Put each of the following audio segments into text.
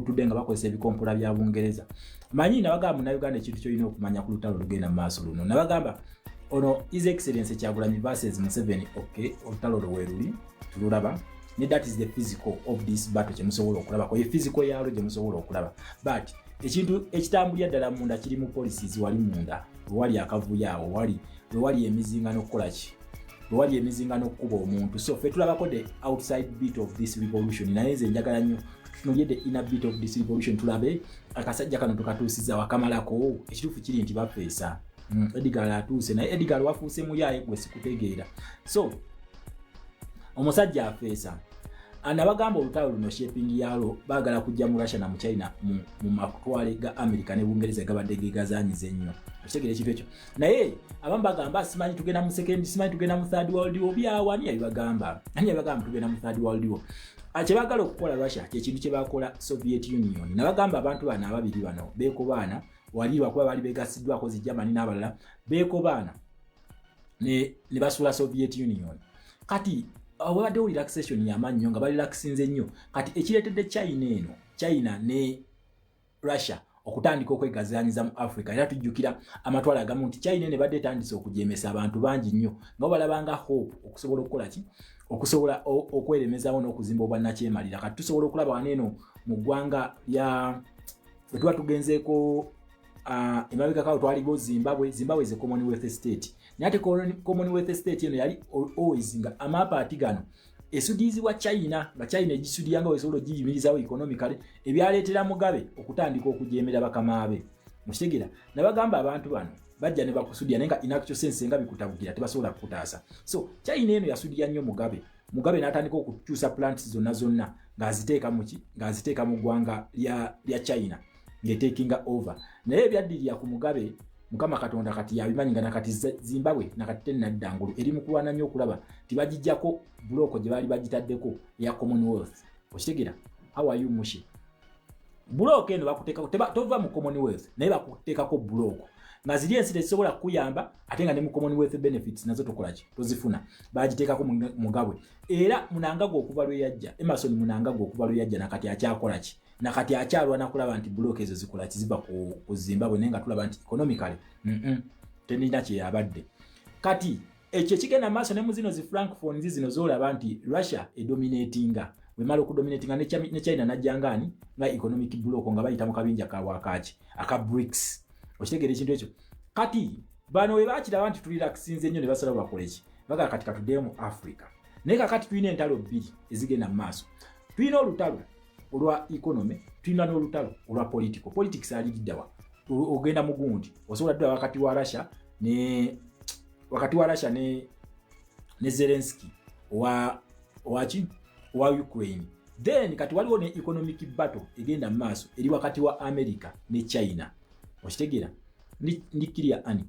Okutudde nga bakozesa ebikompola bya Bungereza. Manyi nabagamba, Munnayuganda, ekintu kyolina okumanya ku lutalo olugenda mu maaso luno, nabagamba ono His Excellence Kyagulanyi versus Museveni. Ok, olutalo lwo weeruli tululaba ne that is the physical of this battle kyemusobola okulabako, ye physical yaalwo gyemusobola okulaba, but ekintu ekitambulira ddala munda kiri mu policies. Wali munda wewali akavuyo awo, wali wewali emizinga n'okukola ki, wewali emizinga n'okukuba omuntu. So ffe tulabako the outside bit of this revolution, naye nze njagala nnyo tutunulye the inner bit of this revolution, tulabe akasajja kano tukatuusiza wakamalako. Ekituufu kiri nti bafeesa. Edgar atuuse, naye Edgar wafuuse muyaaye gwe sikutegeera. So omusajja afeesa. Nabagamba olutalo luno shaping yalwo baagala kujja mu Russia na mu China mu matwale ga America ne Bungereza gabadde gegazanyiza ennyo. Okitegeera ekintu ekyo? Naye abamu bagamba simanyi tugenda mu second, simanyi tugenda mu third world war. Byawa, ani yabibagamba? Ani yabibagamba tugenda mu third world war? Kyebaagala okukola Russia kyekintu kyebakola Soviet Union. Nabagamba abantu bano ababiri bano beekobaana wali lwakuba baali begasiddwako zi Germany n'abalala, beekobaana ne basuula Soviet Union. Kati wabaddewo relaxation yamaanyi nga barelaxinze nnyo. Kati ekireetedde China eno, China ne Russia okutandika okwegazanyiza mu Africa, era tujjukira amatwale agamu nti China eno ebadde etandise okujemesa abantu bangi nnyo nga balabanga hope okusobola okukola ki, okusobola okweremezaawo n'okuzimba obwannakyemalira. Kati tusobola okulaba wano eno mu ggwanga lya bwe tuba tugenzeeko emabegakawo twaligo Zimbabwe. Zimbabwe is a Commonwealth state, naye ate Commonwealth state eno yali always nga amapaati gano esudiyizibwa China, nga China egisudiya nga wesobola ogiyimirizawo economically, ebyaleetera Mugabe okutandika okujemera bakamaabe. Mukitegera? Nabagamba abantu bano bajja ne bakusudiya, naye nga in actual sense nga bikutabukira tebasobola kukutaasa. So China eno yasudiya nnyo Mugabe. Mugabe n'atandika okukyusa plants zonna zonna ng'aziteeka muki, ng'aziteeka mu ggwanga lya China, ng'etakinga over. Naye ebyaddirira ku Mugabe, Mukama Katonda kati yabimanyi. Nga nakati Zimbabwe nakati tenadda ngulu, eri mu kulwana nnyo okulaba tibagijjako block gye baali bagitaddeko eya Commonwealth. Okitegeera? How are you, Mushi? Block eno bakuteekako, tova mu Commonwealth, naye bakuteekako block nga ziri ensi tezisobola kukuyamba, ate nga ne mu Commonwealth benefits nazo tokolaki, tozifuna. Bagiteekako Mugabwe, era Mnangagwa okuva lwe yajja, Emmerson Mnangagwa okuva lwe yajja nakati akyakola ki, nakati akyalwana kulaba nti block ezo zikola ki, ziva ku Zimbabwe, naye nga tulaba nti economically tenina kyeyabadde. Kati ekyo ekigenda maaso ne mu zino zi francophones zino zolaba nti Russia edominatinga, wemala okudominatinga ne China najjangaani nga economic block nga bayita mu kabinja kawakaki aka BRICS. Okitegeera ekintu ekyo? Kati bano we bakiraba nti tulirelaxinze nnyo, ne basalawo bakoleki, bagaa kati katuddeyo mu Africa. Naye kakati tulina entalo bbiri ezigenda mu maaso. Tulina olutalo olwa economy, tulina n'olutalo olwa political. Politics aliriddawa? Ogenda mugundi osobola ddala wakati wa Russia ne Zelenski owa owaki owa Ukraine. Then kati waliwo ne economic battle egenda mu maaso eri wakati wa America ne China. Okitegeera? Ndikirya ani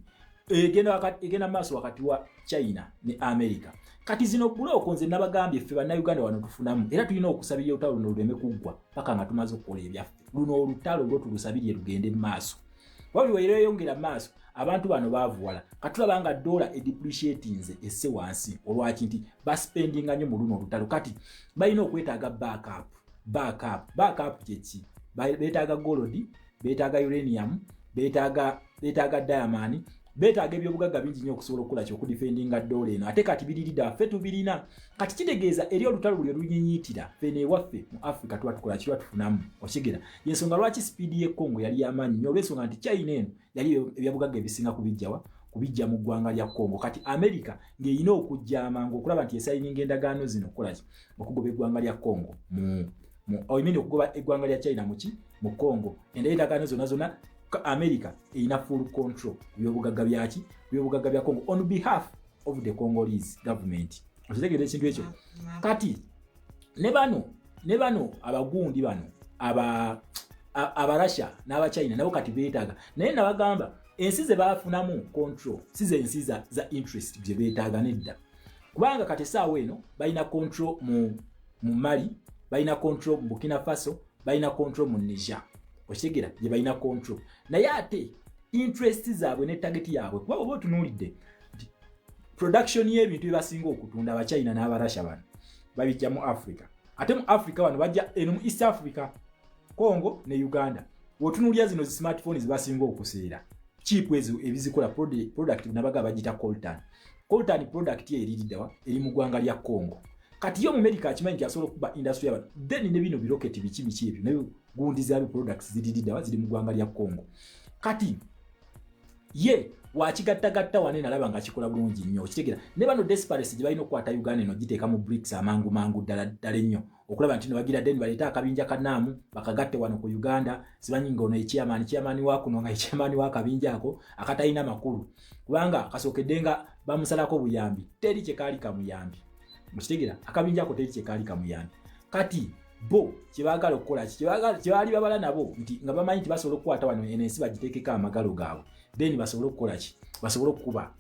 egenda maaso wakati wa China ne America. Kati zino block nze nabagambye ffe Bannayuganda wano tufunamu, era tulina okusabirira olutalo luno luleme kuggwa paka nga tumaze okukola ebyaffe. Luno olutalo lwo tulusabirye lugende mu maaso. Wabuli weereyongera mu maaso, abantu bano baavuwala. Katulaba nga dola edepreciatinze, esse wansi. Olwaki? Nti baspendinga nnyo mu luno olutalo. Kati balina okwetaaga backup. Backup kyeki? Beetaaga gold, beetaaga uranium, beetaaga diamond, beetaaga ebyobugagga bingi nnyo okusobola okukola ki, okudefendinga dola eno. Ate kati biriridda ffe tubirina. Kati kitegeeza eri olutalo buli olunyinyitira ffene ewaffe mu Africa tuba tukola kiba tufunamu. Okigera? Yensonga lwaki sipiidi y'e Congo yali yamaanyi nnyo, olw'ensonga nti China eno yali ebyabugagga ebisinga kubijjawa, kubijja mu ggwanga lya Congo. Kati America ng'erina okujja amangu okulaba nti esayininga endagaano zino okukola ki, okugoba eggwanga lya Congo mu, I mean, okugoba eggwanga lya China muki, mu Congo. Endagaano zonna zonna America erina full control ku byobugagga byaki, byobugagga bya Congo on behalf of the Congolese government. Okitegeera ekintu ekyo? Kati ne bano abagundi bano Abarasha n'Abachina nabo kati beetaaga, naye nabagamba ensi ze baafunamu control si ze nsi za interest gye beetaaga nedda, kubanga kati essaawa eno balina control mu Mali, balina control mu Burkina Faso, balina control mu Niger. Okitegeera? Gye balina control, naye ate interest zaabwe ne target yaabwe, kuba oba otunuulidde nti production y'ebintu bye basinga okutunda Abachina n'Abarasha bano babijja mu Africa, ate mu Africa bano bajja eno mu East Africa. Congo ne Uganda. Wotunuulira zino zi smartphone zebasinga okuseera, chip ezo ebizikola, product nabaga bagita coltan. Coltan product ye eririddawa? Eri mu ggwanga lya Congo. Kati yo Mumerika akimanyi nti asobola okuba industry yabantu. Then ne bino biroketi, biki biki ebyo, ne gundi zabyo, products ziririddawa? Ziri mu ggwanga lya Congo. Kati ye wakigattagatta wane, nalaba nga kikola bulungi nnyo. Okitegeera? Ne bano desperate gye balina okukwata Uganda eno, giteeka mu BRICS amangu mangu ddala ddala ennyo, okulaba nti nebagira, then baleete akabinja kanaamu bakagatte wano ku Uganda. Simanyi nga ono echairman, chairman wa kuno, nga echairman w'akabinja ako akatalina makulu, kubanga kasookedde nga bamusalako buyambi, teri kyekaali kamuyambi. Mukitegeera? Akabinja ako teri kyekaali kamuyambi. Kati bo kyebaagala okukola ki? Kyebaali babala nabo nti nga bamanyi nti basobola okukwata wano eno ensi bagiteekeko amagalo gaabwe, then basobole okukola ki? Basobole okukuba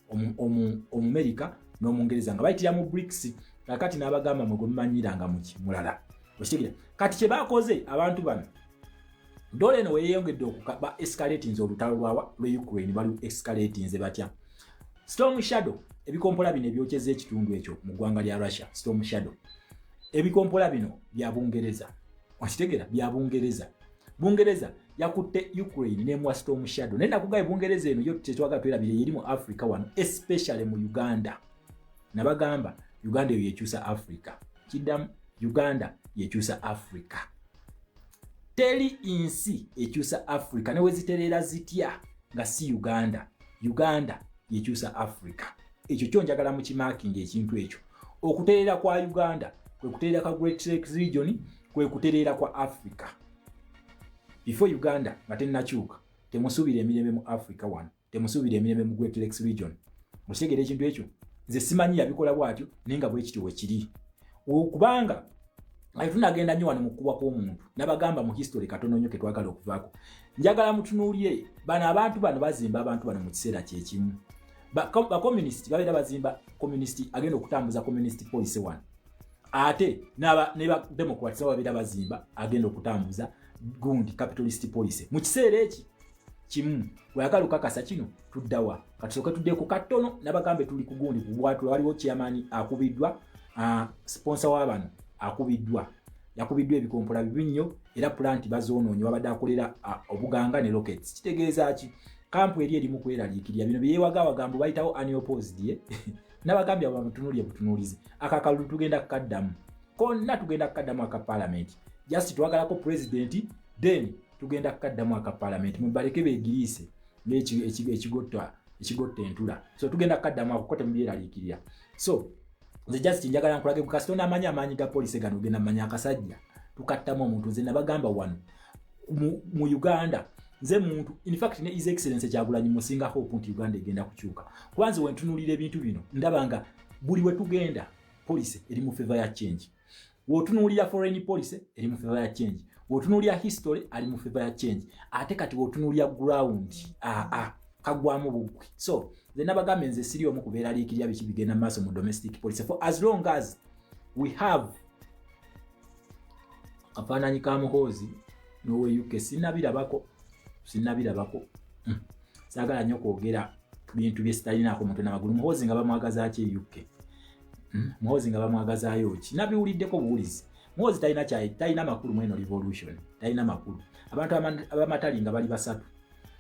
Omumerika n'Omungereza nga bayitira mu BRICS. Kakati n'abagamba, mwe gwe mumanyiranga muki mulala. Okitegeera? Kati kyebakoze abantu bano, dola eno weyeyongedde okuba escalatinze, olutalo lwawa lwe Ukraine bali escalatinze batya? Storm Shadow, ebikompola bino ebyokyeza ekitundu ekyo mu ggwanga lya Russia, Storm Shadow, ebikompola bino bya Bungereza. Okitegeera? Bya Bungereza. Bungereza yakutte Ukraine nemuwa Storm Shadow. Naye nakugaye, Bungereza eno yo tetwagala twerabire, yeri mu Africa wano, especially mu Uganda. Nabagamba Uganda eyo yekyusa Africa. Kiddamu, Uganda yekyusa Africa. Teri nsi ekyusa Africa ne wezitereera zitya nga si Uganda. Uganda yekyusa Africa. Ekyo kyo njagala mukimarkinga ekintu ekyo. Okutereera kwa Uganda kwe kutereera kwa Great Lakes Region, kwe kutereera kwa Africa. Before Uganda nga tennakyuka, temusuubira emirembe mu Africa wano, temusuubira emirembe mu Great Lakes Region. Okitegeera ekintu ekyo? Nze simanyi yabikola bw'atyo, naye nga bwe kityo wekiri, kubanga tunagenda nnyo wano mu kkubwa kw'omuntu. Nabagamba mu history katono nnyo ketwagala okuvaako. Njagala mutunuulire bano abantu bano bazimba abantu bano mu kiseera kyekimu. Bacommunist babeera bazimba communist agenda okutambuza communist policy wano, ate ne bademocrats babeera bazimba agenda okutambuza gundi capitalist policy mu kiseera eki kimu. Weyagala okakasa kino, tuddawa? Katusooke tuddeko katono. Nabagambe tuli ku gundi kubwatula, waliwo chairman akubiddwa, sponsor wa bano akubiddwa, yakubiddwa ebikompola bibi nnyo, era plant bazoonoonye wabadde akolera obuganga ne rockets. Kitegeeza ki? Camp eri erimu kweraliikirira bino byeyewagawagambo bayitawo unopposed ye. Nabagambye abo bamutunuulye butunuulizi. Akakalulu tugenda kukaddamu konna, tugenda kukaddamu aka parliament. Just twagalako president, then tugenda kukaddamu aka parliament. Mubaleke beegiriise ekigotta entula. So tugenda kukaddamu ako ko, temubyeraliikirira. So nze just njagala nkulage, kasita onaamanya amaanyi ga poliisi gano, ogenda manya akasajja tukattamu omuntu. Nze nabagamba wano mu Uganda, nze muntu, in fact ne His Excellence Kyagulanyi musinga hope nti Uganda egenda kukyuka, kuba nze wentunuulira ebintu bino ndaba nga buli we tugenda policy eri mu favor ya change. Wotunuulira foreign policy eri mu favor ya change, wotunuulira history ali mu favor ya change, ate kati wotunuulira ground, aa kagwamu buggwi. So nze nabagambye, nze siri omu kubeeraliikirira biki bigenda mu maaso mu domestic policy, for as long as we have akafaananyi ka Muhoozi n'owe UK. Sinnabirabako, sinnabirabako. Saagala nnyo kwogera bintu bye sitalinaako mutwe namagulu. Muhoozi nga bamwagazaaki e UK? Muhoozi nga bamwagazaayo ki? Nabiwuliddeko buwulizi. Muhoozi talina kyayi, talina makulu mweno revolution, talina makulu. Abantu abamatali nga bali basatu: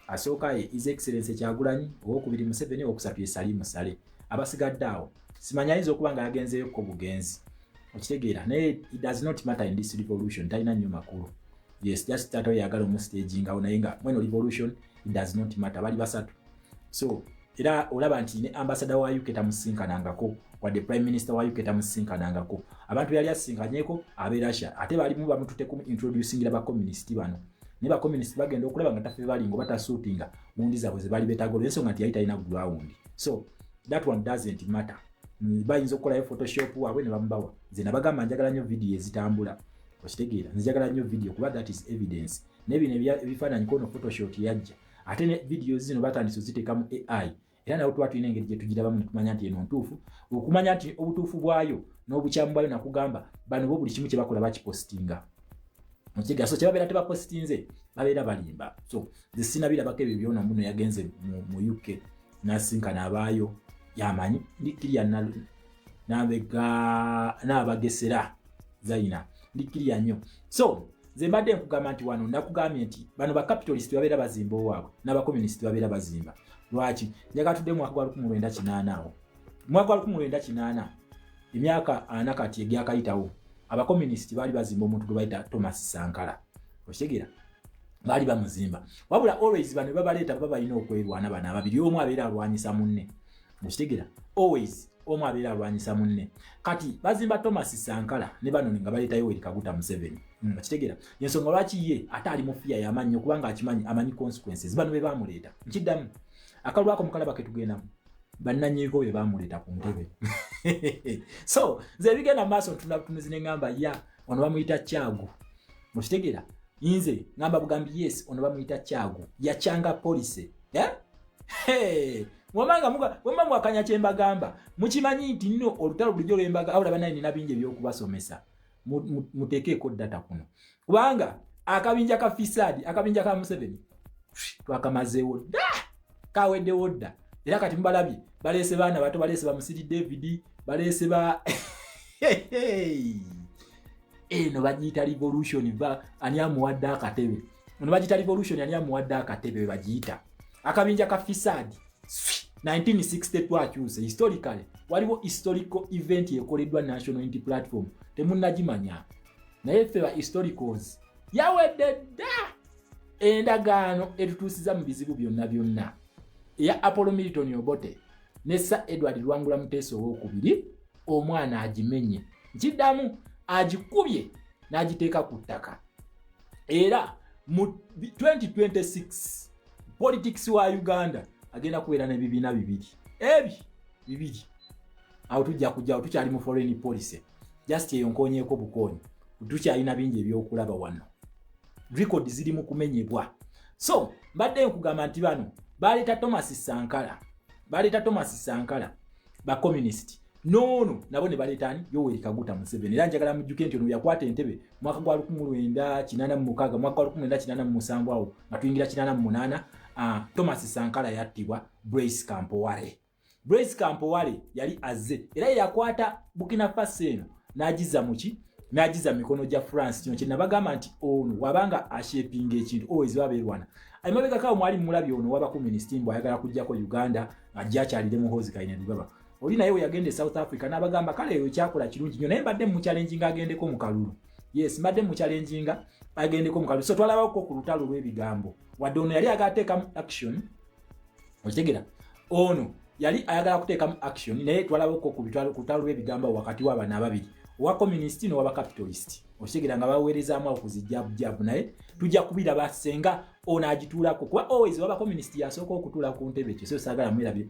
asooka ye His Excellence Kyagulanyi, owokubiri Museveni, owokusatu ye Salimu Sale. Abasigadde awo simanya, ayinza okuba nga yagenzeeyokko bugenzi. Okitegeera? Naye it does not matter in this revolution, talina nnyo makulu. Yes, just taata oyagala omustagingawo, naye nga mweno revolution it does not matter. Bali basatu. So era olaba nti ne ambassador wa UK tamusinkanangako, wadde prime minister wa UK tamusinkanangako. Abantu yali asinkanyeko abe Russia, ate balimu bamutute ku introducingira bacommunist bano, naye bacommunist bagenda okulaba nga tafevalinga oba tasuitinga gundi zaabwe ze bali betaaga, olw'ensonga nti yali talina ground. So that one doesn't matter. Bayinza okukolayo photoshop waabwe ne bamubawa. Nze nabagamba njagala nnyo vidiyo ezitambula. Okitegeera? Njagala nnyo vidiyo kuba that is evidence. Naye bino ebifaananyi kono photoshop yajja, ate ne vidiyo zino batandise oziteeka mu AI, era nawe tuba tulina engeri gye tugirabamu netumanya nti eno ntuufu, okumanya nti obutuufu bwayo n'obukyamu bwayo. Nakugamba bano bo buli kimu kye bakola bakipositinga. Okitegeera? So kyebabeera tebapositinze babeera balimba. So nze sinabirabako ebyo byona. Muno yagenze mu UK nasinkana abaayo, yamanyi ndikirya nabega nabagesera zaina ndikirya nnyo. So Nze mbadde nkugamba nti wano nakugambye nti bano bacapitalist babeera bazimba owaabwe, n'abakommunist babeera bazimba. Lwaki njagala tudde mwaka gwa 1980 awo? Mwaka gwa 1980, emyaka 40 kati egyakayitawo, abakommunist baali bazimba omuntu gwe bayita Thomas Sankara. Okitegeera? Baali bamuzimba, wabula always bano babaleeta baba balina okwerwana. Bano ababiri, omu abeera alwanyisa munne. Okitegeera? Always omu abeera alwanyisa munne. Kati bazimba Thomas Sankara ne bano nga baleeta Yoweri Kaguta Museveni. Okitegeera? Ensonga lwaki ye ate ali mu fear y'amaanyi, okubanga akimanyi, amanyi consequences. Bano be bamuleeta. Nkiddamu, akalwako mukalaba ketugendamu, bannannyiniko be bamuleeta ku ntebe. So nze ebigenda mu maaso ntuna butunuzi ne ŋŋamba ya ono bamuyita Kyagu. Okitegeera? Nze ŋŋamba bugambi, yes, ono bamuyita Kyagu, yakyanga policy, yeah? Hey! Wemba mwakanya kyembagamba, mukimanyi nti nno olutalo bulijjo lwembaga awula. Banaye, nina bingi ebyokubasomesa. Muteekeeko data kuno, kubanga akabinja ka fisaadi, akabinja ka Museveni twakamazeewo dda, kaweddewo dda. Era kati mubalabye, baleese baana bato, baleese ba Musiri David, baleese ba eno bagiyita revolution. Ba ani amuwadde akatebe? Ono bagiyita revolution. Ani amuwadde akatebe? Bagiyita akabinja ka fisaadi. 1962 akyuse. Historically waliwo historical event ekoleddwa National Unity Platform, temunnagimanya, naye ffe ba historicals yawedde dda. Endagaano etutuusiza mu bizibu byonna byonna eya Apollo Milton Obote ne Sir Edward Lwangula Muteesa Owokubiri, omwana agimenye. Nkiddamu, agikubye n'agiteeka ku ttaka. Era mu 2026 politics wa Uganda agenda kubeera n'ebibiina bibiri, ebi bibiri. Awo tujja kujjawo, tukyali mu foreign policy. Just eyo nkonyeeko bukoonyi, tukyalina bingi ebyokulaba wano, record ziri mu kumenyebwa. So mbadde nkugamba nti bano baleeta Thomas Sankara, baleeta Thomas Sankara bacommunist, noono nabo ne baleeta ani? Yoweri Kaguta Museveni. Era njagala mujjuke nti ono yakwata entebe mwaka gwa 1986, mwaka gwa 1987 awo nga tuyingira 88. Thomas Sankara yattibwa Blaise Compaore. Blaise Compaore yali azze era yeyakwata Burkina Faso eno n'agiza muki? N'agiza mikono gya France. Kino kyenabagamba nti ono wabanga ashapinga ekintu, always babeerwana. Emabegakawo mwali mulabye ono waba communist mbu ayagala kujjako Uganda, ajja akyalire Muhoozi Kainerugaba oli, naye we yagenda e South Africa n'abagamba kale eyo kyakola kirungi nnyo, naye mbadde muchallenginga agendeko mu kalulu. Yes, mbadde muchallenginga agendeko mu kalulu. So twalabako ku lutalo lw'ebigambo, wadde ono yali ayagala teekamu action. Okitegera? Ono yali ayagala kuteekamu action, naye twalabako ku lutalo lw'ebigambo wakati w'abano ababiri, owa communist n'owa capitalist. Okitegera? Nga baweerezaamu awo kuzijabujabu, naye tujja kubiraba senga ono agituulako, kuba always waba communist yasooka okutuula ku ntebe. Ekyo so saagala mwerabire.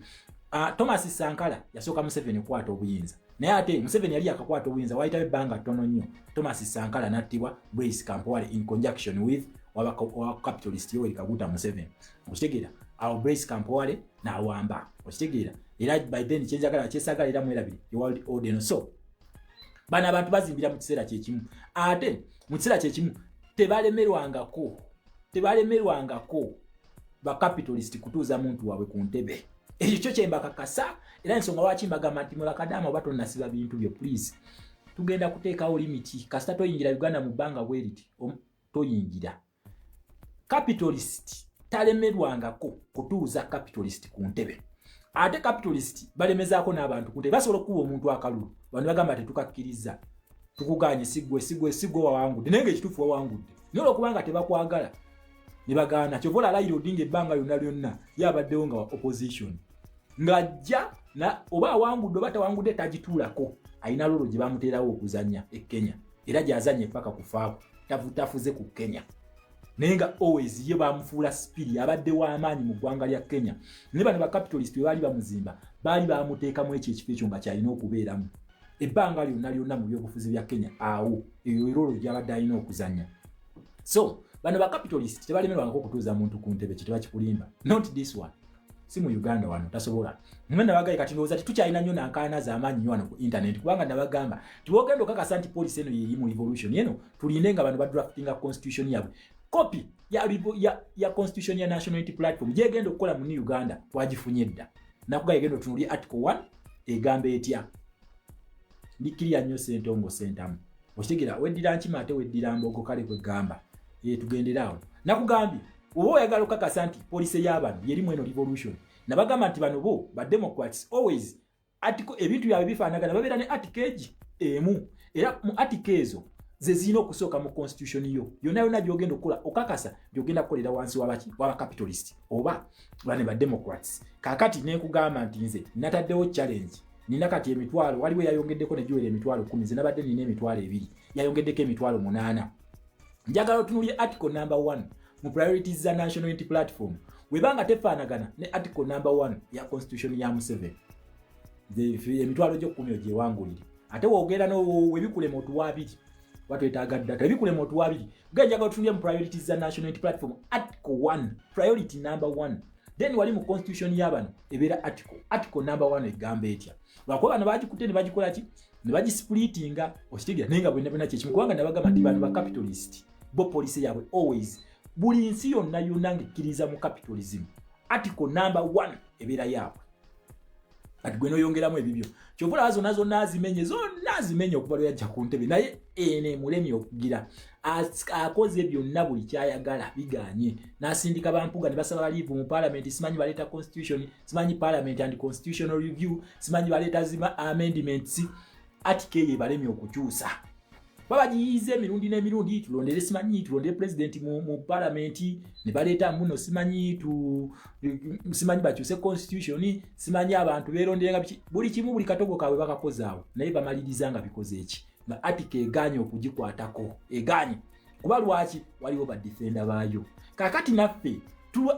Thomas Sankara yasooka Museveni okukwata obuyinza, naye ate Museveni yali yakakwata obuyinza, wayitawo ebbanga ttono nnyo, Thomas Sankara n'attibwa Blaise Compaore in conjunction with owa capitalist Yoweri Kaguta Museveni. Okitegeera? Awo Blaise Compaore n'awamba. Okitegeera? Era by then kyenjagala kyesagala era mwerabire world order. So bano abantu bazimbira mu kiseera kyekimu, ate mu kiseera kyekimu tebalemerwangako, tebalemerwangako bacapitalist kutuuza muntu waabwe ku ntebe. Ekyo kyo kyembakakasa. Era ensonga lwaki mbagamba nti mulakadaama oba tonnasiba bintu byo, please, tugenda kuteekawo limit. Kasita toyingira Uganda mu bbanga bweriti, toyingira. Capitalist talemerwangako kutuuza capitalist ku ntebe, ate capitalist balemezaako n'abantu ku ntebe. Basobola okukuba omuntu akalulu, bano bagamba tetukakkiriza, tukuganye, sigwe, sigwe, sigwe wawangudde, naye nga ekituufu wawangudde, naye olwokubanga tebakwagala ne bagaana. Kyova olaba Raila Odinga ebbanga lyonna lyonna yabaddewo nga wa opposition, ng'ajja oba awangudde oba tawangudde tagituulako. Alina role gye bamuteerawo okuzanya e Kenya, era gy'azanya epaka kufaako, tafuze ku Kenya, naye nga always ye bamufuula spiri, abadde w'amaanyi mu ggwanga lya Kenya. Naye bano bacapitalist bwe baali bamuzimba, baali bamuteekamu ekyo ekifo ekyo nga kyalina okubeeramu ebbanga lyonna lyonna mu byobufuzi bya Kenya. Awo eyo e role gyabadde alina okuzanya. So bano bacapitalist tebalemerwangako okutuuza muntu ku ntebe, kye tebakikulimba. Not this one, si mu Uganda wano tasobola. Mwe nabagaye kati ndowooza tetukyalina nnyo nankaana z'amaanyi nnyo wano ku internet, kubanga nabagamba tiwogenda okakasa nti policy eno yeri mu revolution eno, tulinde nga bano badraftinga constitution yabwe. Copy ya constitution ya National Unity Platform gyegenda okukola mu new Uganda twagifunye dda. Nakuga egenda otunulye article 1 egamba etya. Ndikirya nnyo Sentongo Sentamu. Okitegera? Weddira nkima ate weddira mbogo. Kale kwegamba tugendere awo. Nakugambye, oba oyagala okukakasa nti policy y'abano yerimu eno revolution, nabagamba nti bano bo ba Democrats always article, ebintu byabwe bifaanagana, babeera ne article egi emu, era mu article ezo ze zirina okusooka mu constitution yo yonna yonna gyogenda okukola, okakasa gyogenda kukolera wansi wabaki? Waba capitalist oba bane ba Democrats. Kakati nenkugamba nti nze nataddewo challenge. Nina kati emitwalo, waliwo yayongeddeko negiwera 100,000. Nze nabadde nina 20,000, yayongeddeko 80,000. Njagala otunulye article number 1 mu priorities za National Unity Platform, webanga tefaanagana ne article number 1 ya constitution ya Museveni, emitwalo gyo 10 ogyewangulire. Ate wogenda webikulema otuwa abiri, watwetaaga data. Ebikulema otuwa abiri. Genjaga otunulye mu priorities za National Unity Platform, article 1, priority number 1, then wali mu constitution y'abano ebeera article number 1 egamba etya? Lwakuba bano bagikutte ne bagikola ki, ne bagisplitinga, okitegeera? Naye nga bonna bonna kyekimu, kubanga nabagamba nti bano ba capitalist bo policy yaabwe always, buli nsi yonna yonna ng'ekkiriza mu capitalism, article number 1 ebeera yaabwe. Kati gwe noyongeramu ebibyo, kyova olaba zonna zonna azimenye, zonna azimenye okuva lwe yajja ku ntebe. Naye eno emulemye okugira akoze byonna, buli kyayagala biganye. N'asindika bampuga ne basaba ba leave mu parliament, simanyi baleeta constitution, simanyi parliament and constitutional review, simanyi baleeta zima amendments. Article eyo ebalemye okukyusa, babagiyiza emirundi n'emirundi. Tulondere, simanyi tulondere president mu parliament, ne baleeta muno, simanyi tu simanyi bakyuse constitution, simanyi abantu beeronderenga biki, buli kimu, buli katogo kaabwe bakakozaawo, naye bamaliriza nga bikoze eki? Nga article eganye okugikwatako, eganye. Kuba lwaki? Waliwo badefender baayo. Kakati naffe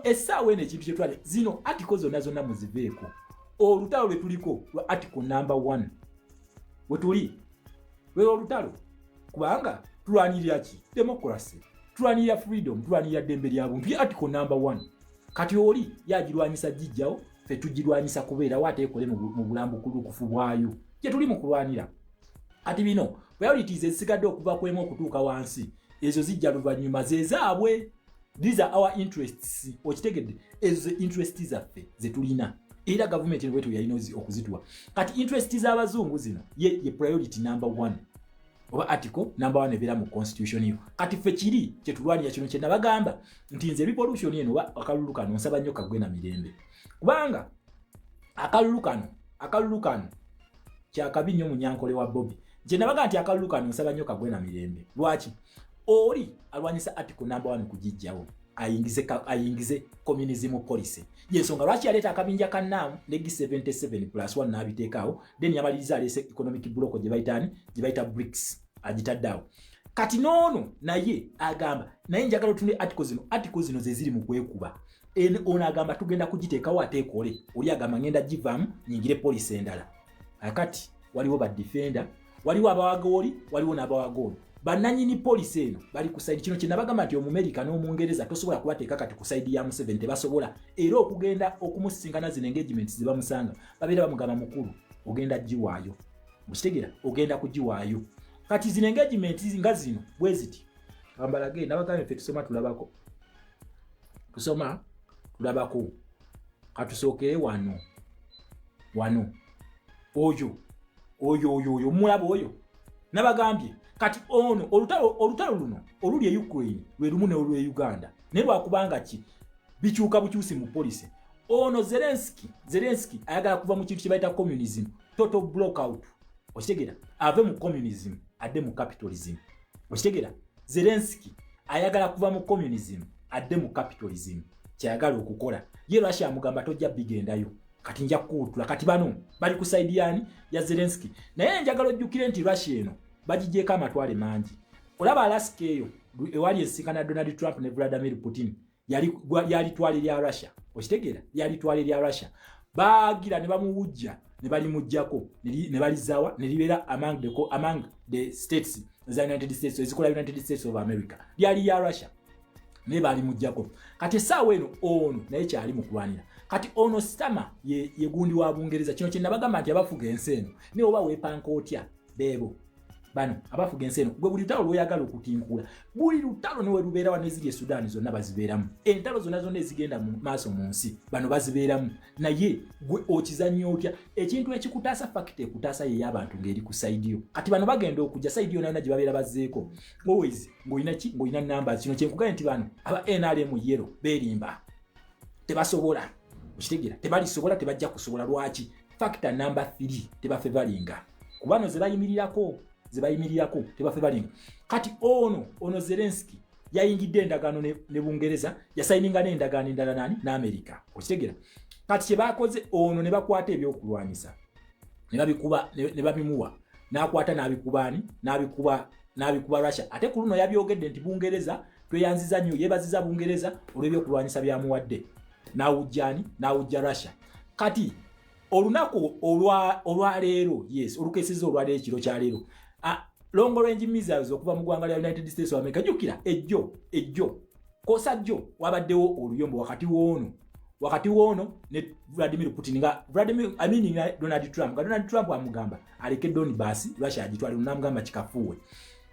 essaawa eno ekintu kyetwale, zino article zonna zonna muziveeko. Olutalo lwe tuliko lwa article number 1, wetuli lwe olutalo, kubanga tulwanirira ki? Democracy, tulwanirira freedom, tulwanirira ddembe lya buntu, ye article number 1. Kati oli yagirwanyisa gijjawo, ffe tugirwanyisa kubeerawo ate ekole mu bulambukulukufu bwayo, gye tuli mu kulwanira. Kati bino priorities ezisigadde okuva kwemu okutuuka wansi, ezo zijja luvannyuma, zezaabwe. These are our interests, okitegedde? Ezo ze interest zaffe zetulina, era gavumenti eno bwetyo yalina okuzituwa. Kati interest z'abazungu zino ye priority number 1 oba article number 1 ebeera mu constitution yo. Kati ffe kiri kyetulwanira kino kyenabagamba nti nze revolution eno oba akalulu kano nsaba nnyo kagwe na mirembe, kubanga akalulu kano kyakabi nnyo. Munyankole wa Bobi, nze nabaga nti akalulu kano nsaba nnyo kagwe na mirembe. Lwaki? Oli alwanyisa article number 1 kugijjawo, ayingize communism policy. Yensonga lwaki yaleeta akabinja ka NAM ne G77 plus 1 n'abiteekaawo, then yamaliriza aleese economic block gye bayita ani? Gye bayita BRICS, agitadde awo. Kati noono naye agamba, naye njagala otunde article zino. Article zino ze ziri mu kwekuba. Ono agamba tugenda kugiteekawo ate ekole, oli agamba ngenda givaamu nyingire policy endala. Akati waliwo badefender, waliwo abawaga oli, waliwo n'abawaga ono. Bannanyini policy eno bali ku side kino kyenabagamba nti Omumerika n'Omungereza tosobola kubateeka kati ku side ya Museveni, tebasobola. Era okugenda okumusisinkana, zino engagements zebamusanga, babeera bamugamba, "Mukulu, ogenda giwaayo." Okitegeera? Ogenda kugiwaayo. Kati zino engagement nga zino bwe ziti, ambalage. Nabagambye ffe tusoma tulabako, tusoma tulabako. Katusookere wano. Wano oyo oyo oyo oyo mulaba oyo nabagambye. Kati ono olutalo luno oluli e Ukraine lwe lumu ne olw'e Uganda, naye lwakubanga ki bikyuka bukyusi mu policy. Ono Zelenski ayagala kuva mu kintu kye bayita communism, total blockout, okitegeera? Ave mu communism adde mu capitalism, okitegeera? Zelenski ayagala kuva mu communism adde mu capitalism, kyayagala okukola. Ye Russia amugamba, "Tojja bigendayo, kati nja kukuwutula." Kati bano bali ku side yani? Ya Zelenski. Naye njagala ojjukire nti Russia eno bagigyeko amatwale mangi. Olaba Alaska eyo ewali ensinkana Donald Trump ne Vladimir Putin, yali twale lya Russia, okitegeera? Lyali twale lya Russia. Bagira ne bamuwujja ne balimugjako ne balizawa ne libeera among the states za United States, ezikola United States of America. Lyali ya Russia naye balimugjako. Kati essaawa eno ono naye kyali mu kulwanira. Kati ono Starmer ye gundi wa Bungereza. Kino kye nabagamba nti abafuga ensi eno, naye oba weepanka otya, beebo. Bano abafuga ensi eno, gwe buli lutalo lwoyagala okutinkula, buli lutalo newe lubeera wano, eziri e Sudan zonna bazibeeramu, entalo zonna zonna ezigenda mu maaso mu nsi bano bazibeeramu. Naye gwe okizannya otya? Ekintu ekikutaasa, factor ekutaasa yeyabantu ng'eri ku side yo. Kati bano bagenda okujja side yona yona gye babeera bazzeeko, always ng'olina ki? Ng'olina numbers. Kino kyenkugambye nti bano aba NRM yero beerimba, tebasobola. Okitegeera? Tebalisobola, tebajja kusobola. Lwaki? Factor number 3, tebafevalinga kubano zebayimirirako, zebayimirirako tebafevalinga. Kati ono Zelenski yayingidde endagaano ne Bungereza, yasayininga n'endagaano endala nani? N'Amerika. Okitegeera? Kati kyebakoze, ono ne bakwata ebyokulwanyisa ne babikuba ne babimuwa, n'akwata n'abikubaani, n'abikuba Russia. Ate ku luno yabyogedde nti Bungereza tweyanziza nnyo, yeebaziza Bungereza olw'ebyokulwanyisa byamuwadde, n'awujjaani? N'awujja Russia. Kati olunaku olwaleero, yes, olukeesezza olwaleero, ekiro kyaleero, long range missiles okuva mu ggwanga lya United States of America. Jjukira ejjo kosa jjo wabaddewo oluyombo wakati woono ne Vladimir Putin, nga Vladimir, I mean, nga Donald Trump, nga Donald Trump amugamba aleke Donbass Russia agitwale, namugamba kikafuuwe.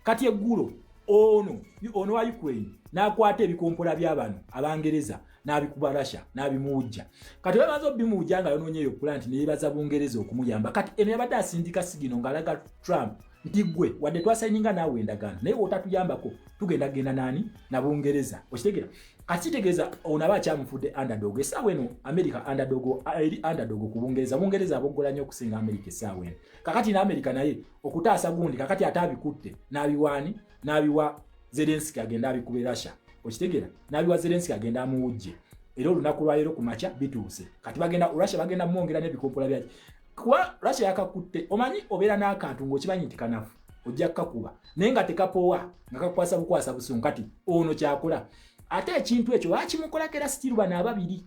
Kati eggulo ono wa Ukraine n'akwata ebikompola by'abano Abangereza n'abikuba Russia, n'abimuwujja. Kati bamaze obimuwujja nga yonoonye eyo plant, neyebaza Bungereza okumuyamba. Kati eno yabadde asindika signal ng'alaga Trump nti gwe wadde twasayininga naawe endagaano, naye otatuyambako tugenda genda nani? Na Bungereza. Okitegeera? Kati kitegeeza ono aba akyamufudde underdog. Essaawa eno America underdog, eri underdog ku Bungereza. Bungereza aboggola nnyo okusinga America essaawa eno. Kakati ne America naye okutaasa gundi, kakati ate abikutte n'abiwaani? N'abiwa Zelenski agenda abikube Russia. Okitegeera? N'abiwa Zelenski agenda amuwujje. Era olunaku lwaleero ku makya bituuse. Kati bagenda Russia, bagenda mwongera n'ebikompola byaki, kuba Russia yakakutte. Omanyi obeera n'akantu ng'okimanyi nti kanafu, ojja kukakuba naye nga tekapowa, nga kakwasa bukwasa busungu. Kati ono kyakola, ate ekintu ekyo bakimukolako era still bano ababiri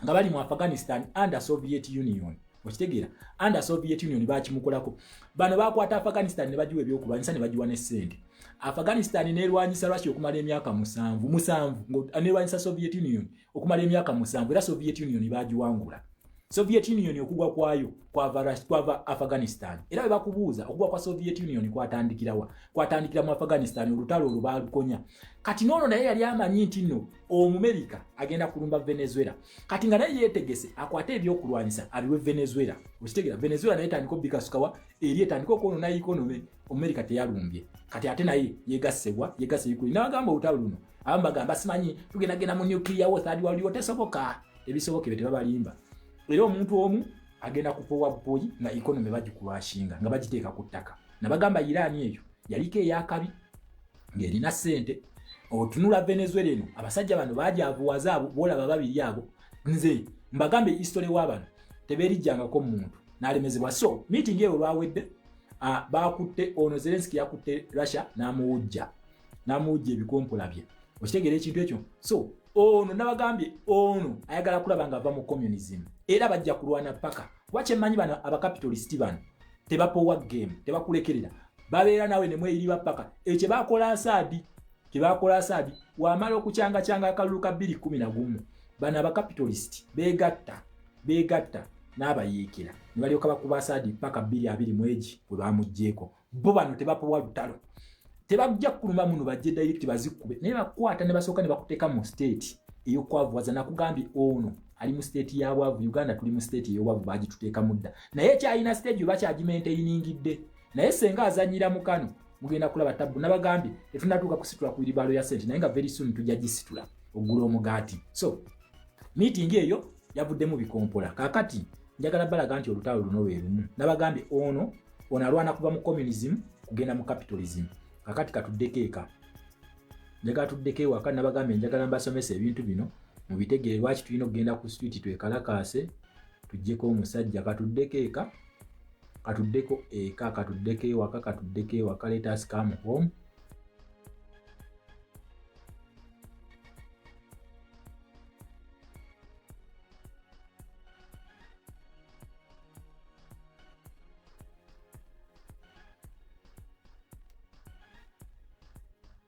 nga bali mu Afghanistan under Soviet Union. Okitegeera? Under Soviet Union bakimukolako. Bano bakwata Afghanistan ne bagiwa ebyokulwanyisa, ne bagiwa ne ssente. Afghanistan nerwanyisa Russia okumala emyaka 7, 7, nerwanyisa Soviet Union okumala emyaka 7. Era Soviet Union bagiwangula. Soviet Union okugwa kwayo kwava Afghanistan. Era bwe bakubuuza okugwa kwa Soviet Union kwatandikirawa, kwatandikira mu Afghanistan. Olutalo olwo balukonya. Kati noono naye yali amanyi nti nno Omumerika agenda kulumba Venezuela. Kati nga naye yeetegese akwate ebyokulwanyisa abiwe Venezuela. Okitegeera? Venezuela naye etandika obikasukawa eri, etandika okwonona economy. Omumerika teyalumbye. Kati ate naye yegassebwa, yegasse Ukraine. Nabagamba olutalo luno, abamu bagamba simanyi tugendagenda mu nuclear war, third world war. Tesoboka, ebisoboka ebyo tebabalimba. Era omuntu omu agenda kupowa bupoyi nga economy bagikulwashinga, nga bagiteeka ku ttaka. Nabagamba Iran eyo yaliko eyakabi ng'erina ssente. Otunula Venezuela eno, abasajja bano bajavuwaza abo bolaba babiri abo. Nze mbagambe history wa bano, tebeerijjangako muntu n'alemezebwa. So meeting eyo olwawedde, bakutte ono Zelenski yakutte Russia n'amuwujja ebikompola bye. Okitegeera ekintu ekyo? So ono nabagambye ono ayagala kulaba nga ava mu communism, era bajja kulwana paka. Kuba kyemmanyi, bano abacapitalisti bano tebapowa game, tebakulekerera, babeera naawe nemweyiriba paka. Ekyo kyebakola Assad, kyebakola Assad wamala okucyangacyanga akalulu ka 211, bano abacapitalisti beegatta n'abayiikira ne balyoka bakuba Assad paka 221 egi bwe bamugjeeko. Bo bano tebapowa lutalo, tebajja kuluma muno bajje direct bazikube, naye bakwata ne basooka ne bakuteeka mu state ey'okwavuwaza. Nakugambye ono ali mu state ya bwavu. Uganda tuli mu state ey'obwavu, bagituteekamu dda, naye kyalina stage oba kyagimaintainingidde. Naye senga azanyira mu kano, mugenda kulaba tabbu. Nabagambye tetunatuuka kusitula ku wheelbarrow ya sente, naye nga very soon tujja gisitula ogula omugaati. So meeting eyo yavuddemu bikompola. Kakati njagala balaga nti olutalo luno lwe lumu. Nabagambye ono alwana kuva mu communism kugenda mu capitalism. Kakati katuddeko eka, njagala tuddeko ewaka. Nabagambye njagala mbasomesa ebintu bino mubitegere, lwaki tulina okugenda ku street twekalakaase tuggyeko omusajja. Katuddeko eka, katuddeko eka, katuddeko ewaka, katuddeko ewaka. Let us come home.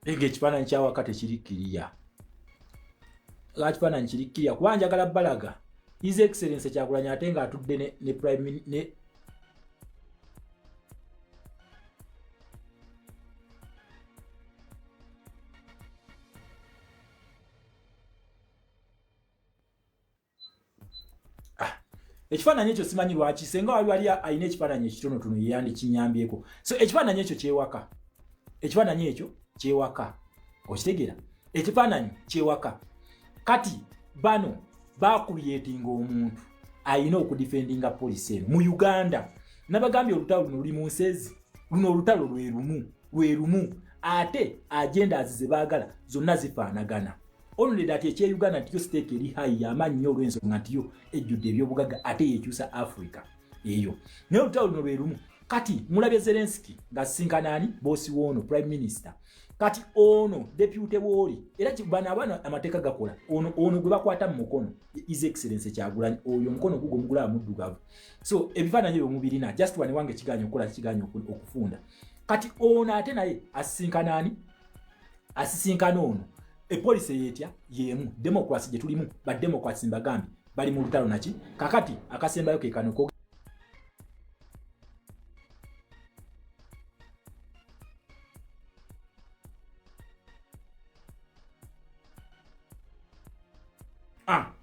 Ega ekifaananyi kyawaka tekiri clear, ekifaananyi kiri clear kuba njagala balaga His Excellence Kyagulanyi ate ng'atudde ne prime ne Ekifaananyi ekyo simanyi lwaki, senga wali wali alina ekifaananyi ekitonotono yeyandikinyambyeko. So ekifaananyi ekyo kyewaka, ekifaananyi ekyo kyewaka, okitegeera? Ekifaananyi kyewaka. Kati bano bakuyetinga omuntu alina okudifendinga policy eno mu Uganda. Nabagambye olutalo luno luli mu nsi ezi, luno olutalo lwe lumu, lwe lumu, ate agendas ze baagala zonna zifaanagana. Only that ekye Uganda nti yo stake eri high, y'amaanyi nnyo olw'ensonga nti yo ejjudde ebyobugagga ate yekyusa Africa eyo, naye olutalo luno lwe lumu. Kati mulabye Zelenski ng'asisinkana ani? Bosi woono prime minister. Kati ono deputy wooli era bano abaana amateeka gakola ono, ono gwe bakwata mu mukono, His Excellence Kyagulanyi, oyo omukono gugwo mugulaba muddugavu. So ebifaananyi ebyo mubirina, just wano wange kiganya okukola, kiganya okufunda. Kati ono ate naye asisinkana ani? Asisinkana ono. E policy yetya yemu, democracy gye tulimu. Ba democrats mbagambye bali mu lutalo naki. Kakati akasembayo ke kano. Ah,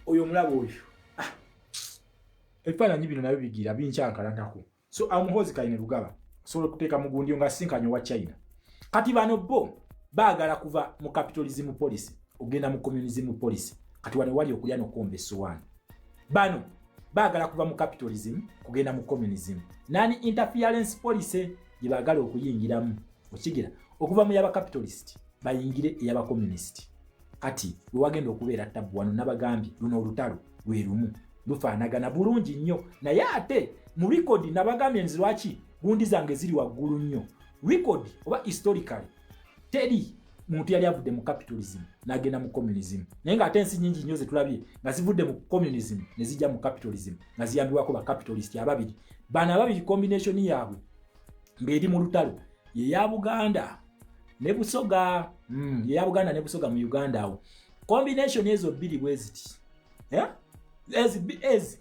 oyo omulaba oyo. Ah, ebifaananyi bino nabyo bigira binkyankalanako. So Muhoozi Kainerugaba osobola okuteeka mugundi nga asinkanye owa China. Kati bano bo baagala kuva mu capitalism policy ogenda mu communism policy. Kati wano wali okulya n'okukomba essowaani. Bano baagala kuva mu capitalism kugenda mu communism, non interference policy gye baagala okuyingiramu, okigira? Okuva mu yaba capitalist bayingire eyaba communist. Kati wewagenda okubeera tabbu wano, nabagambye luno olutalo lwe lumu, lufaanagana bulungi nnyo. Naye ate mu record nabagambye nzi lwaki gundi zange ziri waggulu nnyo. Record oba historically teri muntu yali avudde mu capitalism n'agenda mu communism, naye ng'ate ensi nyingi nnyo zetulabye nga zivudde mu communism ne zijja mu capitalism nga ziyambibwako ba capitalist ababiri bano ababiri. Combination yaabwe ng'eri mu lutalo yeya Buganda ne Busoga, yeya Buganda ne Busoga mu Uganda awo. Combination ezo bbiri bwe ziti, yeah? Ezi ezi,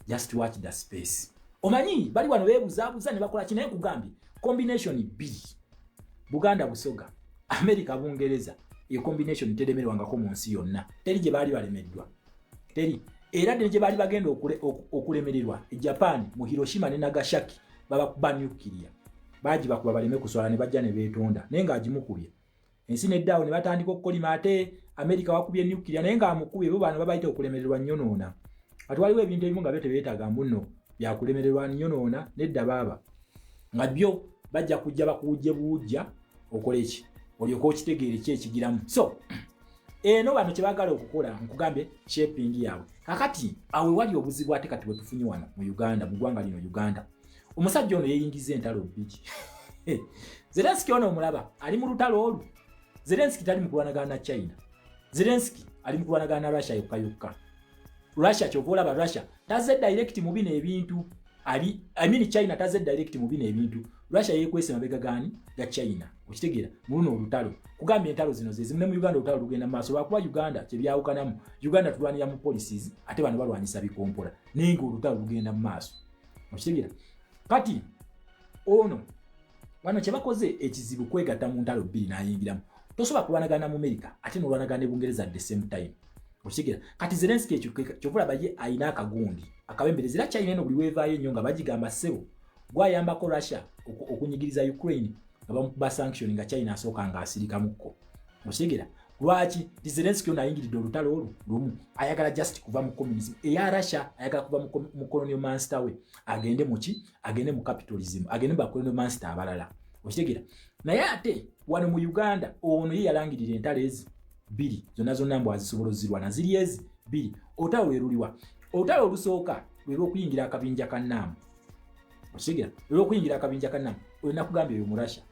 just watch the space. Omanyi bali wano beebuzaabuza ne bakola ki, naye nkugambye combination bbiri, Buganda Busoga, America Bungereza. Eyo combination teremerwangako mu nsi yonna, teri gye baali balemeddwa, teri. Era ne gye baali bagenda okulemererwa e Japan mu Hiroshima ne Nagasaki, babakuba nuclear, bagibakuba baleme kuswala ne bajja ne beetonda, naye ng'agimukubye ensi neddaawo ne batandika okukolima ate America wakubye nuclear, naye ng'amukubye. Bo bano babayita okulemererwa nnyonoona. Kati waliwo ebintu ebimu nga byo tebeetaaga mbuno byakulemererwa nnyonoona, nedda baaba nga byo bajja kujja bakuwujje buwujja okole ki, olyoke okitegeere ki ekigiramu. So eno bano kye baagala okukola, nkugambye shaping yaabwe. Kakati awe wali obuzibu ate kati bwetufunye wano mu Uganda, mu ggwanga lino Uganda, omusajja ono yeeyingiza entalo bbiri. Zelenski ono omulaba ali mu lutalo olwo. Zelenski tali mu kulwanagana na China, Zelenski ali mu kulwanagana na Russia yokka yokka. Russia, kyova olaba Russia taze direct mu bino ebintu ali, I mean China taze direct mu bino ebintu. Russia yekwese mabega gani? Ga China, okitegeera? Mu luno olutalo kugambye entalo zino zezimu ne mu Uganda olutalo lugenda maaso, lwakuba Uganda kyebyawukanamu, Uganda tulwanira mu policies, ate bano balwanyisa bikompola, naye nga olutalo lugenda mu maaso, okitegeera? Kati ono wano kyebakoze ekizibu kwegatta mu ntalo bbiri n'ayingiramu. Tosobola kulwanagana mu America ate n'olwanagana ne Bungereza at the same time, okitegeera? Kati Zelenski ekyo kyova olaba ye alina akagundi akabembereza. Era China eno buli weevaayo ennyo nga bagigamba, ssebo gwayambako Russia okunyigiriza Ukraine, nga bamukuba sanction, nga China asooka nga asirikamukko, okitegeera? Lwaki nti Zelenski ono ayingiridde olutalo olwo lumu, ayagala just kuva mu communism eya Russia, ayagala kuva mu colonial master we agende muki? Agende mu capitalism, agende mu ba colonial master abalala, okitegeera? Naye ate wano mu Uganda ono ye yalangirira entalo ezi bbiri zonna zonna mbu azisobola ozirwana. Ziri ezi bbiri, olutalo lwe luliwa? Olutalo olusooka lwe lwokuyingira akabinja ka naamu, okitegeera? Lwe lwokuyingira akabinja ka naamu. Oyo nakugambye oyo mu Russia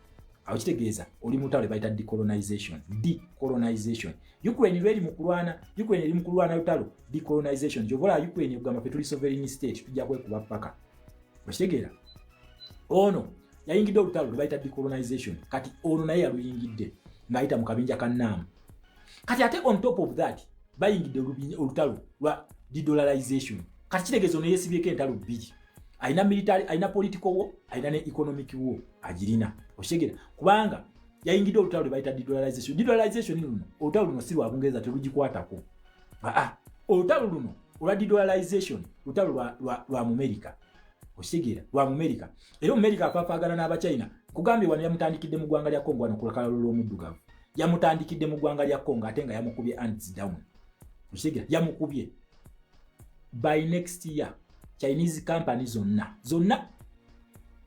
awo kitegeeza oli mu lutalo bayita decolonization. Decolonization Ukraine lweri mu kulwana, Ukraine eri mu kulwana lutalo decolonization. Kyova olaba Ukraine okugamba fe tuli sovereign state, tujja kwekuba paka, okitegeera? Ono yayingidde olutalo lwe bayita decolonization. Kati ono naye yaluyingidde ng'ayita mu kabinja ka naamu. Kati ate on top of that bayingidde olutalo lwa dedollarization. Kati kitegeeza ono yeesibyeko entalo bbiri, alina military, alina political war, alina ne economic war agirina, okitegeera? Kubanga yayingidde olutalo lwe bayita dedollarization. Dedollarization luno olutalo luno si lwa Bungereza, terugikwatako. Aa, olutalo luno olwa dedollarization lutalo lwa Mumerika. Okitegeera? Lwa Mumerika, era Omumerika afaafaagana n'Abachina. Kugambye wano yamutandikidde mu ggwanga lya Congo, wano ku lukalalo lw'omuddugavu yamutandikidde mu ggwanga lya Congo, ate nga yamukubye hands down. Okitegeera? Yamukubye. By next year Chinese company zonna zonna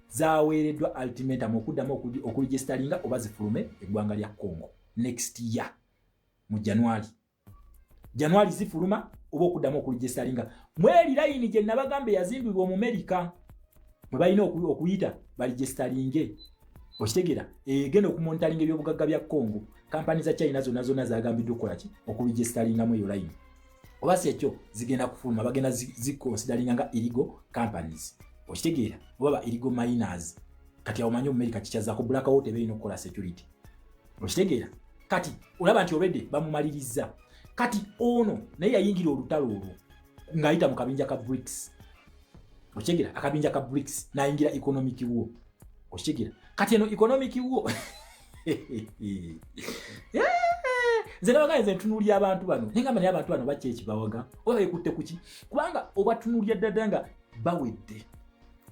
zaweereddwa ultimatum okuddamu okuregisteringa oba zifulume eggwanga lya Congo next year mu January. January zifuluma oba okuddamu okuregisteringa. Mweri layini gye nabagamba yazimbibwa Omumerika mwe balina okuyita baregisteringe. Okitegeera? Egenda okumonitoringa ebyobugagga bya Congo. Kampani za China zonna zonna zagambiddwa okukolaki? Okuregisteringamu eyo layini, oba si ekyo zigenda kufuluma, bagenda ziconsideringa nga illegal companies. Okitegeera? Oba ba illegal miners. Kati awo manyi Omumerika kikyazaako blackout eba erina okukola security. Okitegeera? Kati olaba nti already bamumaliriza. Kati ono naye yayingira olutalo olwo ng'ayita mu kabinja ka BRICS. Okitegeera? Akabinja ka BRICS n'ayingira economic war. Okitegeera? Kati eno economic war, nze nabagaa, nze ntunuulya abantu bano nengamba, naye abantu bano bakya ekibawaga oba bekutte kuki? Kubanga obatunuulya ddala nga bawedde.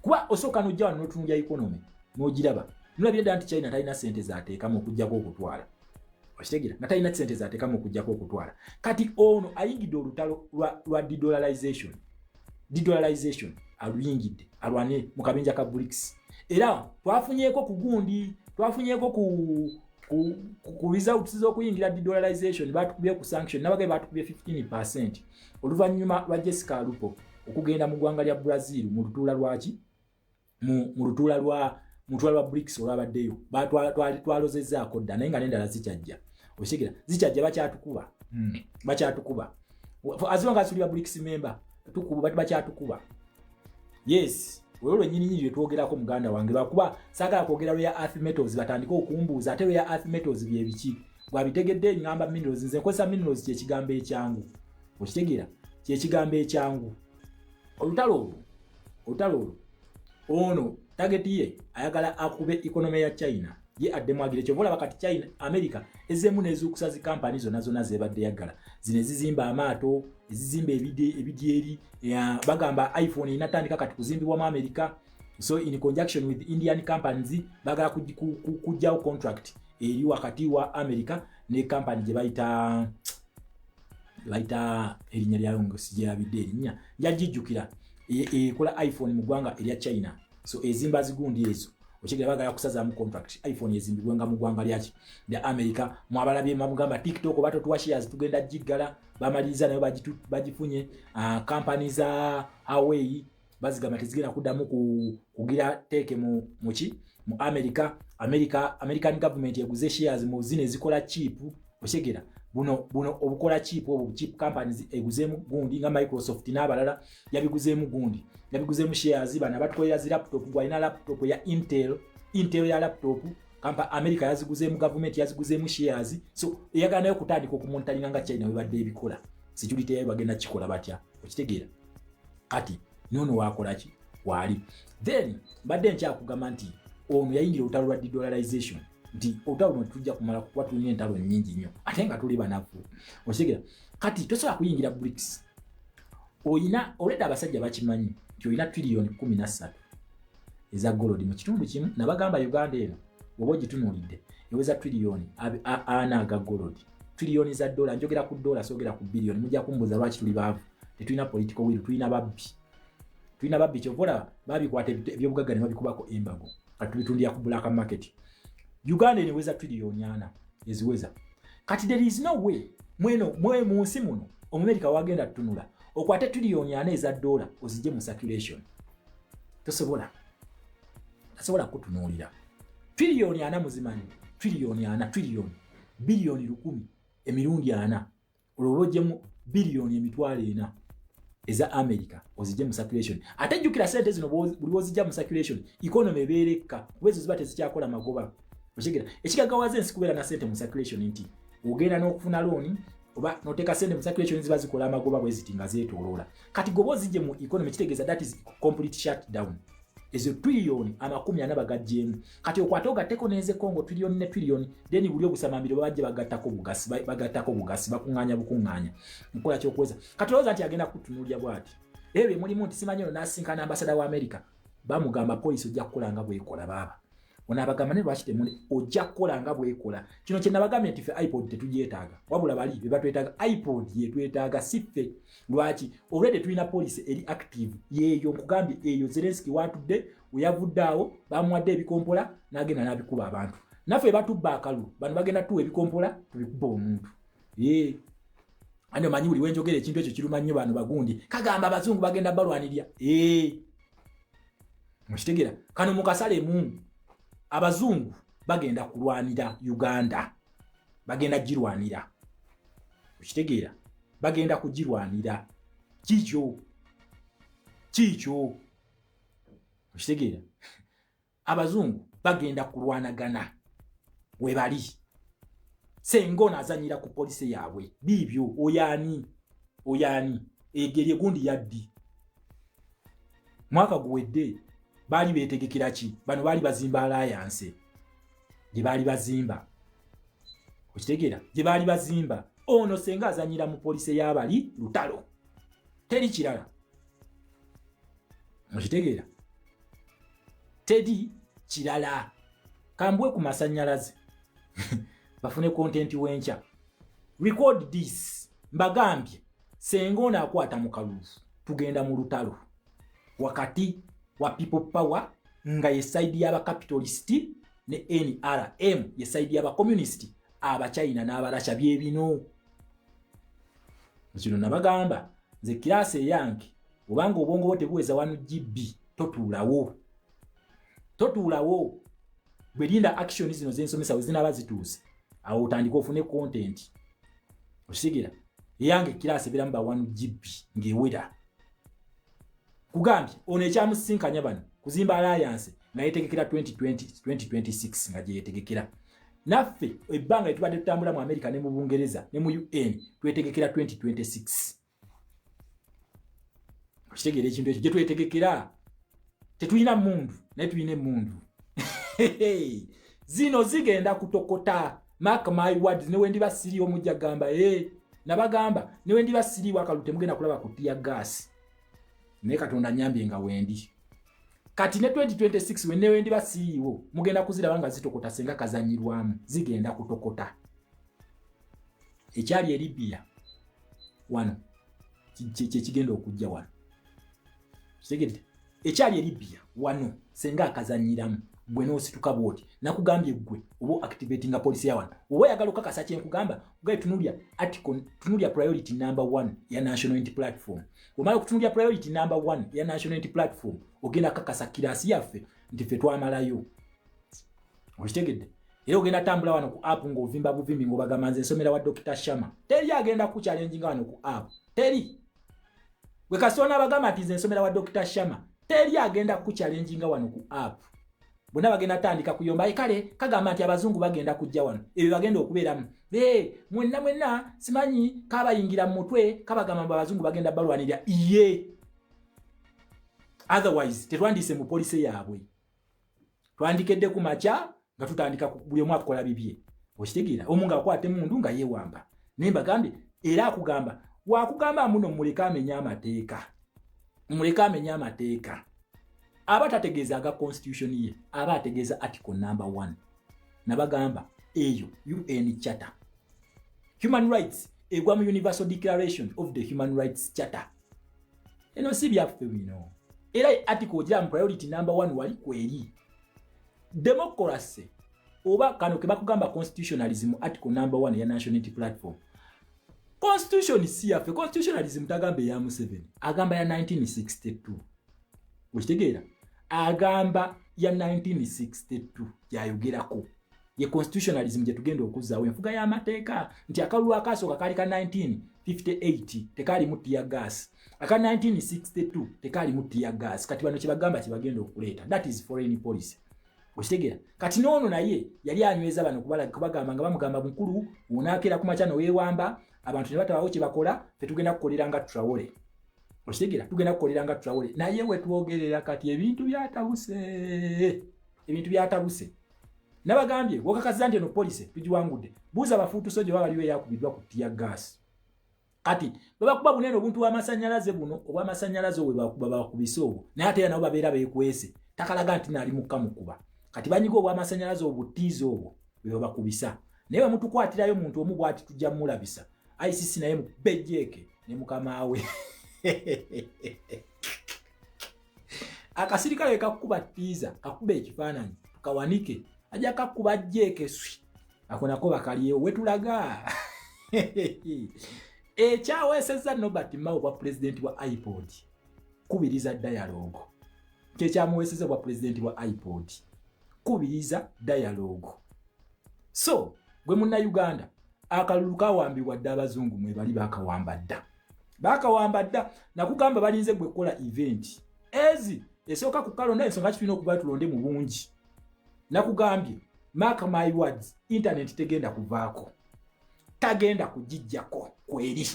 Kuba osooka nojja wano notunuulya economy n'ogiraba, nolabira ddala nti China talina sente zateekamu okugjako okutwala. Okitegeera? Nga talina sente zateekamu okugjako okutwala. Kati ono ayingidde olutalo lwa dedollarization. Dedollarization aluyingidde alwane mu kabinja ka BRICS. Era twafunyeeko ku gundi, twafunyeeko ku results z'okuyingira dedollarization. Batukubye ku sanction, nabagaye batukubye 15% oluvannyuma lwa Jessica Alupo okugenda mu ggwanga lya Brazil mu lutuula lwaki, mu lutuula lwa mutwala lwa BRICS olwabaddeyo. Twalozezzaako dda, naye nga n'endala zikyajja. Okitegeera? Zikyajja, bakyatukuba, As long as tuli ba BRICS member, tukuba, bakyatukuba. Yes, olwo lwennyininyini lye twogerako, muganda wange. Lwakuba saagala kwogera rare earth metals, batandike okumbuuza ate rare earth metals bye biki. Bwabitegedde, ngamba minerals. Nze nkozesa minerals, kyekigambo ekyangu. Okitegeera? Kyekigambo ekyangu. Olutalo olwo, olutalo olwo, ono target ye ayagala akube economy ya China, ye addemu agire. Kyova olaba kati China, America ezzeemu nezuukusa zi kampani zonna zonna zebadde yaggala, zino ezizimba amaato, ezizimba ebidyeri. Bagamba iPhone inatandika kati kuzimbibwa mu America. So in conjunction with Indian companies, bagala kujjawo contract eri wakati wa America ne company gye bayita, erinnya lyayo nga sigyerabidde, erinnya njagijjukira, ekola iPhone mu ggwanga erya China. So ezimba zigundi ezo. Okitegeera? Bagala kusazaamu contract, iPhone ezimbibwenga mu ggwanga lyaki? Lya America. Mwabalabye mugamba TikTok oba totuwa shares tugenda giggala. Bamaliriza nayo bagifunye. Kampani za Huawei bazigamba tezigenda kuddamu kugira teeke mu muki, mu America. American government eguze shares mu zino ezikola chip. Okitegeera? Buno obukola chip, obwo chip companies, eguzeemu gundi nga Microsoft n'abalala, yabiguzeemu gundi, yabiguzeemu shares. Bano abatukolera zi laptop, gwalina laptop ya Intel, Intel ya laptop kampa America yaziguzeemu, government yaziguzeemu shares. So eyagala nayo okutandika okumonitoringa nga China webadde ebikola security yayo, bagenda kikola batya? Okitegeera? Kati nono wakolaki waali. Then mbadde nkyakugamba nti ono yayingira olutalo lwa dedollarization, nti olutalo luno tujja kumala kuba tulina entalo nnyingi nnyo ate nga tuli banafu. Okitegeera? Kati tosobola kuyingira BRICS, oyina olwedde abasajja bakimanyi nti olina triliyoni 13 eza gold mu kitundu kimu. Nabagamba Uganda eno oba ogitunuulidde eweza triliyoni 40 aga gold, triliyoni za dola. Njogera ku dola, sogera ku biliyoni. Mujja kumbuuza lwaki tuli baavu. Tetulina political will, tulina babbi, tulina babbi. Kyova olaba babikwata ebyobugagga ne babikubako embargo, kati tubitundira ku black market. Uganda eno eweza triliyoni 40 eziweza. Kati there is no way mweno mwe mu nsi muno Omumerika wagenda tutunula okwate triliyoni 4 eza dola ozijje mu circulation. Tosobola, tasobola kutunuulira triliyoni 40. Muzimanyi triliyoni 4? Triliyoni, biliyoni 1000 emirundi ana, olwo oba ogyemu biliyoni 400,000 eza America ozijje mu circulation. Ate jjukira sente zino buli bwozijja mu circulation, economy ebeera ekka, kuba ezo ziba tezikyakola magoba. Okitegeera? Ekigaggawaza ensi kubeera na sente mu circulation, nti ogenda n'okufuna looni oba noteeka sente mu circulation, ziba zikola amagoba bwe ziti nga zeetooloola. Kati goba ozijje mu economy, kitegeeza that is complete shutdown. Ezo triliyoni 40 bagaggyemu. Kati okwate ogatteko n'eze Congo, triliyoni ne triliyoni, then buli obusamambiro babajje bagattako bugasi, bagattako bugasi, bakuŋŋaanya bukuŋŋaanya mukola kyokuweza. Kati olowooza nti agenda kutunuulya bw'ati ebyo bye mulimu nti simanyi ono n'asinkana ambasada wa America, bamugamba policy ojja kukola nga bwekola. Baaba ono abagamba ne lwaki temuli ojja kukola nga bwekola. Kino kye nabagambye nti ffe IPOD tetugyetaaga, wabula bali be batwetaaga. IPOD yetwetaaga, si ffe. Lwaki? Already tulina policy eri active, yeeyo nkugambye eyo. Zelenski watudde, weyavudde awo bamuwadde ebikompola n'agenda n'abikuba abantu. Naffe batubba akalulu, bano bagenda tuwa ebikompola tubikuba omuntu ye ani. Omanyi buli wenjogera ekintu ekyo kiruma nnyo bano bagundi, kagamba abazungu bagenda balwanirya. Mukitegera kano mukasalemu, abazungu bagenda kulwanira Uganda, bagenda girwanira. Okitegeera? Bagenda kugirwanira. Kikyo kikyo, okitegeera? Abazungu bagenda kulwanagana webali. Senga ono azanyira ku policy yaabwe biibyo. Oyani oyani egeri egundi yaddi mwaka guwedde baali beetegekera ki? Bano baali bazimba alliance gye baali bazimba. Okitegeera? Gye baali bazimba. Ono senga azanyira mu policy y'abali lutalo, teri kirala. Okitegeera? Teri kirala. Kambwe ku masanyalaze bafune content wenkya. Record this, mbagambye senga ono akwata mu kalulu, tugenda mu lutalo wakati wa People Power nga ye side y'abacapitalist ne NRM ye side y'abacommunist, Abachina n'Abarasha. Byebino kino nabagamba nze class eyange, obanga obwongo bwo tebuweza 1 GB, totuulawo, totuulawo. Bwe linda action zino zensomesa we zinaaba zituuse, awo otandika ofune content. Okitegeera? Eyange class ebeeramu ba 1 GB ng'ewera. Kugambye ono ekyamusinkanya bano kuzimba alliance nga yetegekera 2020 2026, nga gyeyetegekera. Naffe ebbanga lyetubadde tutambula mu America ne mu Bungereza ne mu UN, twetegekera 2026. Okitegeera ekintu ekyo gye twetegekera? Tetulina mundu, naye tulina emundu zino zigenda kutokota. Mark my words, newe ndiba siriwo mujja gamba e nabagamba newe ndiba siriwo akalulu temugenda kulaba ku tear gas, naye Katonda nyambye nga wendi kati ne 2026 wenewe ndiba siriiwo mugenda kuziraba nga zitokota. Senga kazanyirwamu, zigenda kutokota. Ekyali e Libya wano kyekigenda okujja wano. Kitegedde? Ekyali e Libya wano senga akazanyiramu. Gwe n'osituka bwoti, nakugambye gwe oba activatinga policy ya wano. Oba oyagala okakasa kyenkugamba, gaye tunulya article, tunulya priority number one ya National Unity Platform. Omala okutunulya priority number one ya National Unity Platform, ogenda kakasa class yaffe nti ffe twamalayo. Okitegedde? Era ogenda tambula wano ku app ng'ovimba buvimbi ng'obagamba nze nsomera wa Dr Shama. Teri agenda ku challenginga wano ku app, teri. Gwe kasona abagamba nti nze nsomera wa Dr Shama, teri agenda ku challenginga wano ku app. Bonna bagenda tandika kuyomba. Kale kagamba nti abazungu bagenda kujja wano, ebyo bagenda okubeeramu. Mwenna mwenna simanyi kabayingira mu mutwe, kabagamba mbu abazungu bagenda balwanirira iye. Otherwise tetwandiise mu policy yaabwe, twandikedde ku makya nga tutandika buli omu akukola bibye. Okitegeera? Omu ng'akwata emundu nga yeewamba. Naye mbagambye, era akugamba wakugamba muno, muleke amenye amateeka, muleke amenye amateeka. Aba tategeeza aga constitution ye, aba ategeeza article number one. Nabagamba eyo UN Charter, human rights egwa mu Universal Declaration of the Human Rights Charter. Eno si byaffe bino. Era article ogira mu priority number one wali kweri democracy, oba kano ke bakugamba constitutionalism, article number one ya National Unity Platform. Constitution si yaffe. Constitutionalism tagamba eya Museveni, agamba ya 1962. Okitegeera? Agamba ya 1962 gyayogerako ye constitutionalism gye tugenda okuzzaawo enfuga y'amateeka, nti akalulu akasooka kaali ka 1958, tekaalimu tear gas, aka 1962 tekaalimu tear gas. Kati bano kyebagamba kyebagenda okuleeta, that is foreign policy. Okitegeera? Kati noono naye yali anyweza bano kubagamba nga bamugamba mukulu onaakera ku makya noweewamba abantu ne batabawo kye bakola, fe tugenda kukolera nga Traore. Okitegeera? Tugenda kukolera nga Traore. Naye wetwogerera kati ebintu byatabuse, ebintu byatabuse. Nabagambye wokakasiza nti eno policy tugiwangudde. Buuza ba foot soldier baba baliwo eyakubiddwa ku tear gas. Kati babakuba bunene obuntu bw'amasannyalaze buno, obw'amasannyalaze obwe bakuba, bakubise obwo, naye ate era nabo babeera beekwese, takalaga nti naali mukka mukuba. Kati banyiga obw'amasannyalaze obutiizi obwo bwe babakubisa. Naye bwe mutukwatirayo muntu omu bw'ati, tujja mumulabisa ICC, naye mubejjeeke ne mukama we. Akasirikale kakuba tiiza, kakuba ekifaananyi tukawanike, ajja kakuba jeeke swi, ako nako bakalyewo. Wetulaga ekyaweesezza Norbert Mao bwa pulezidenti wa IPOD, kubiriza dialogue. Kyekyamuweesezza bwa pulezidenti wa IPOD, kubiriza dialogue. So gwe Munnayuganda, akalulu kawambibwa dda. Abazungu mwebali, bakawamba dda, bakawamba dda. Nakugamba balinze gwe kukola event ezi esooka ku kalonda. Ensonga kitulina okuba tulonde mu bungi. Nakugambye, mark my words, internet tegenda kuvaako, tagenda kugijjako kweri.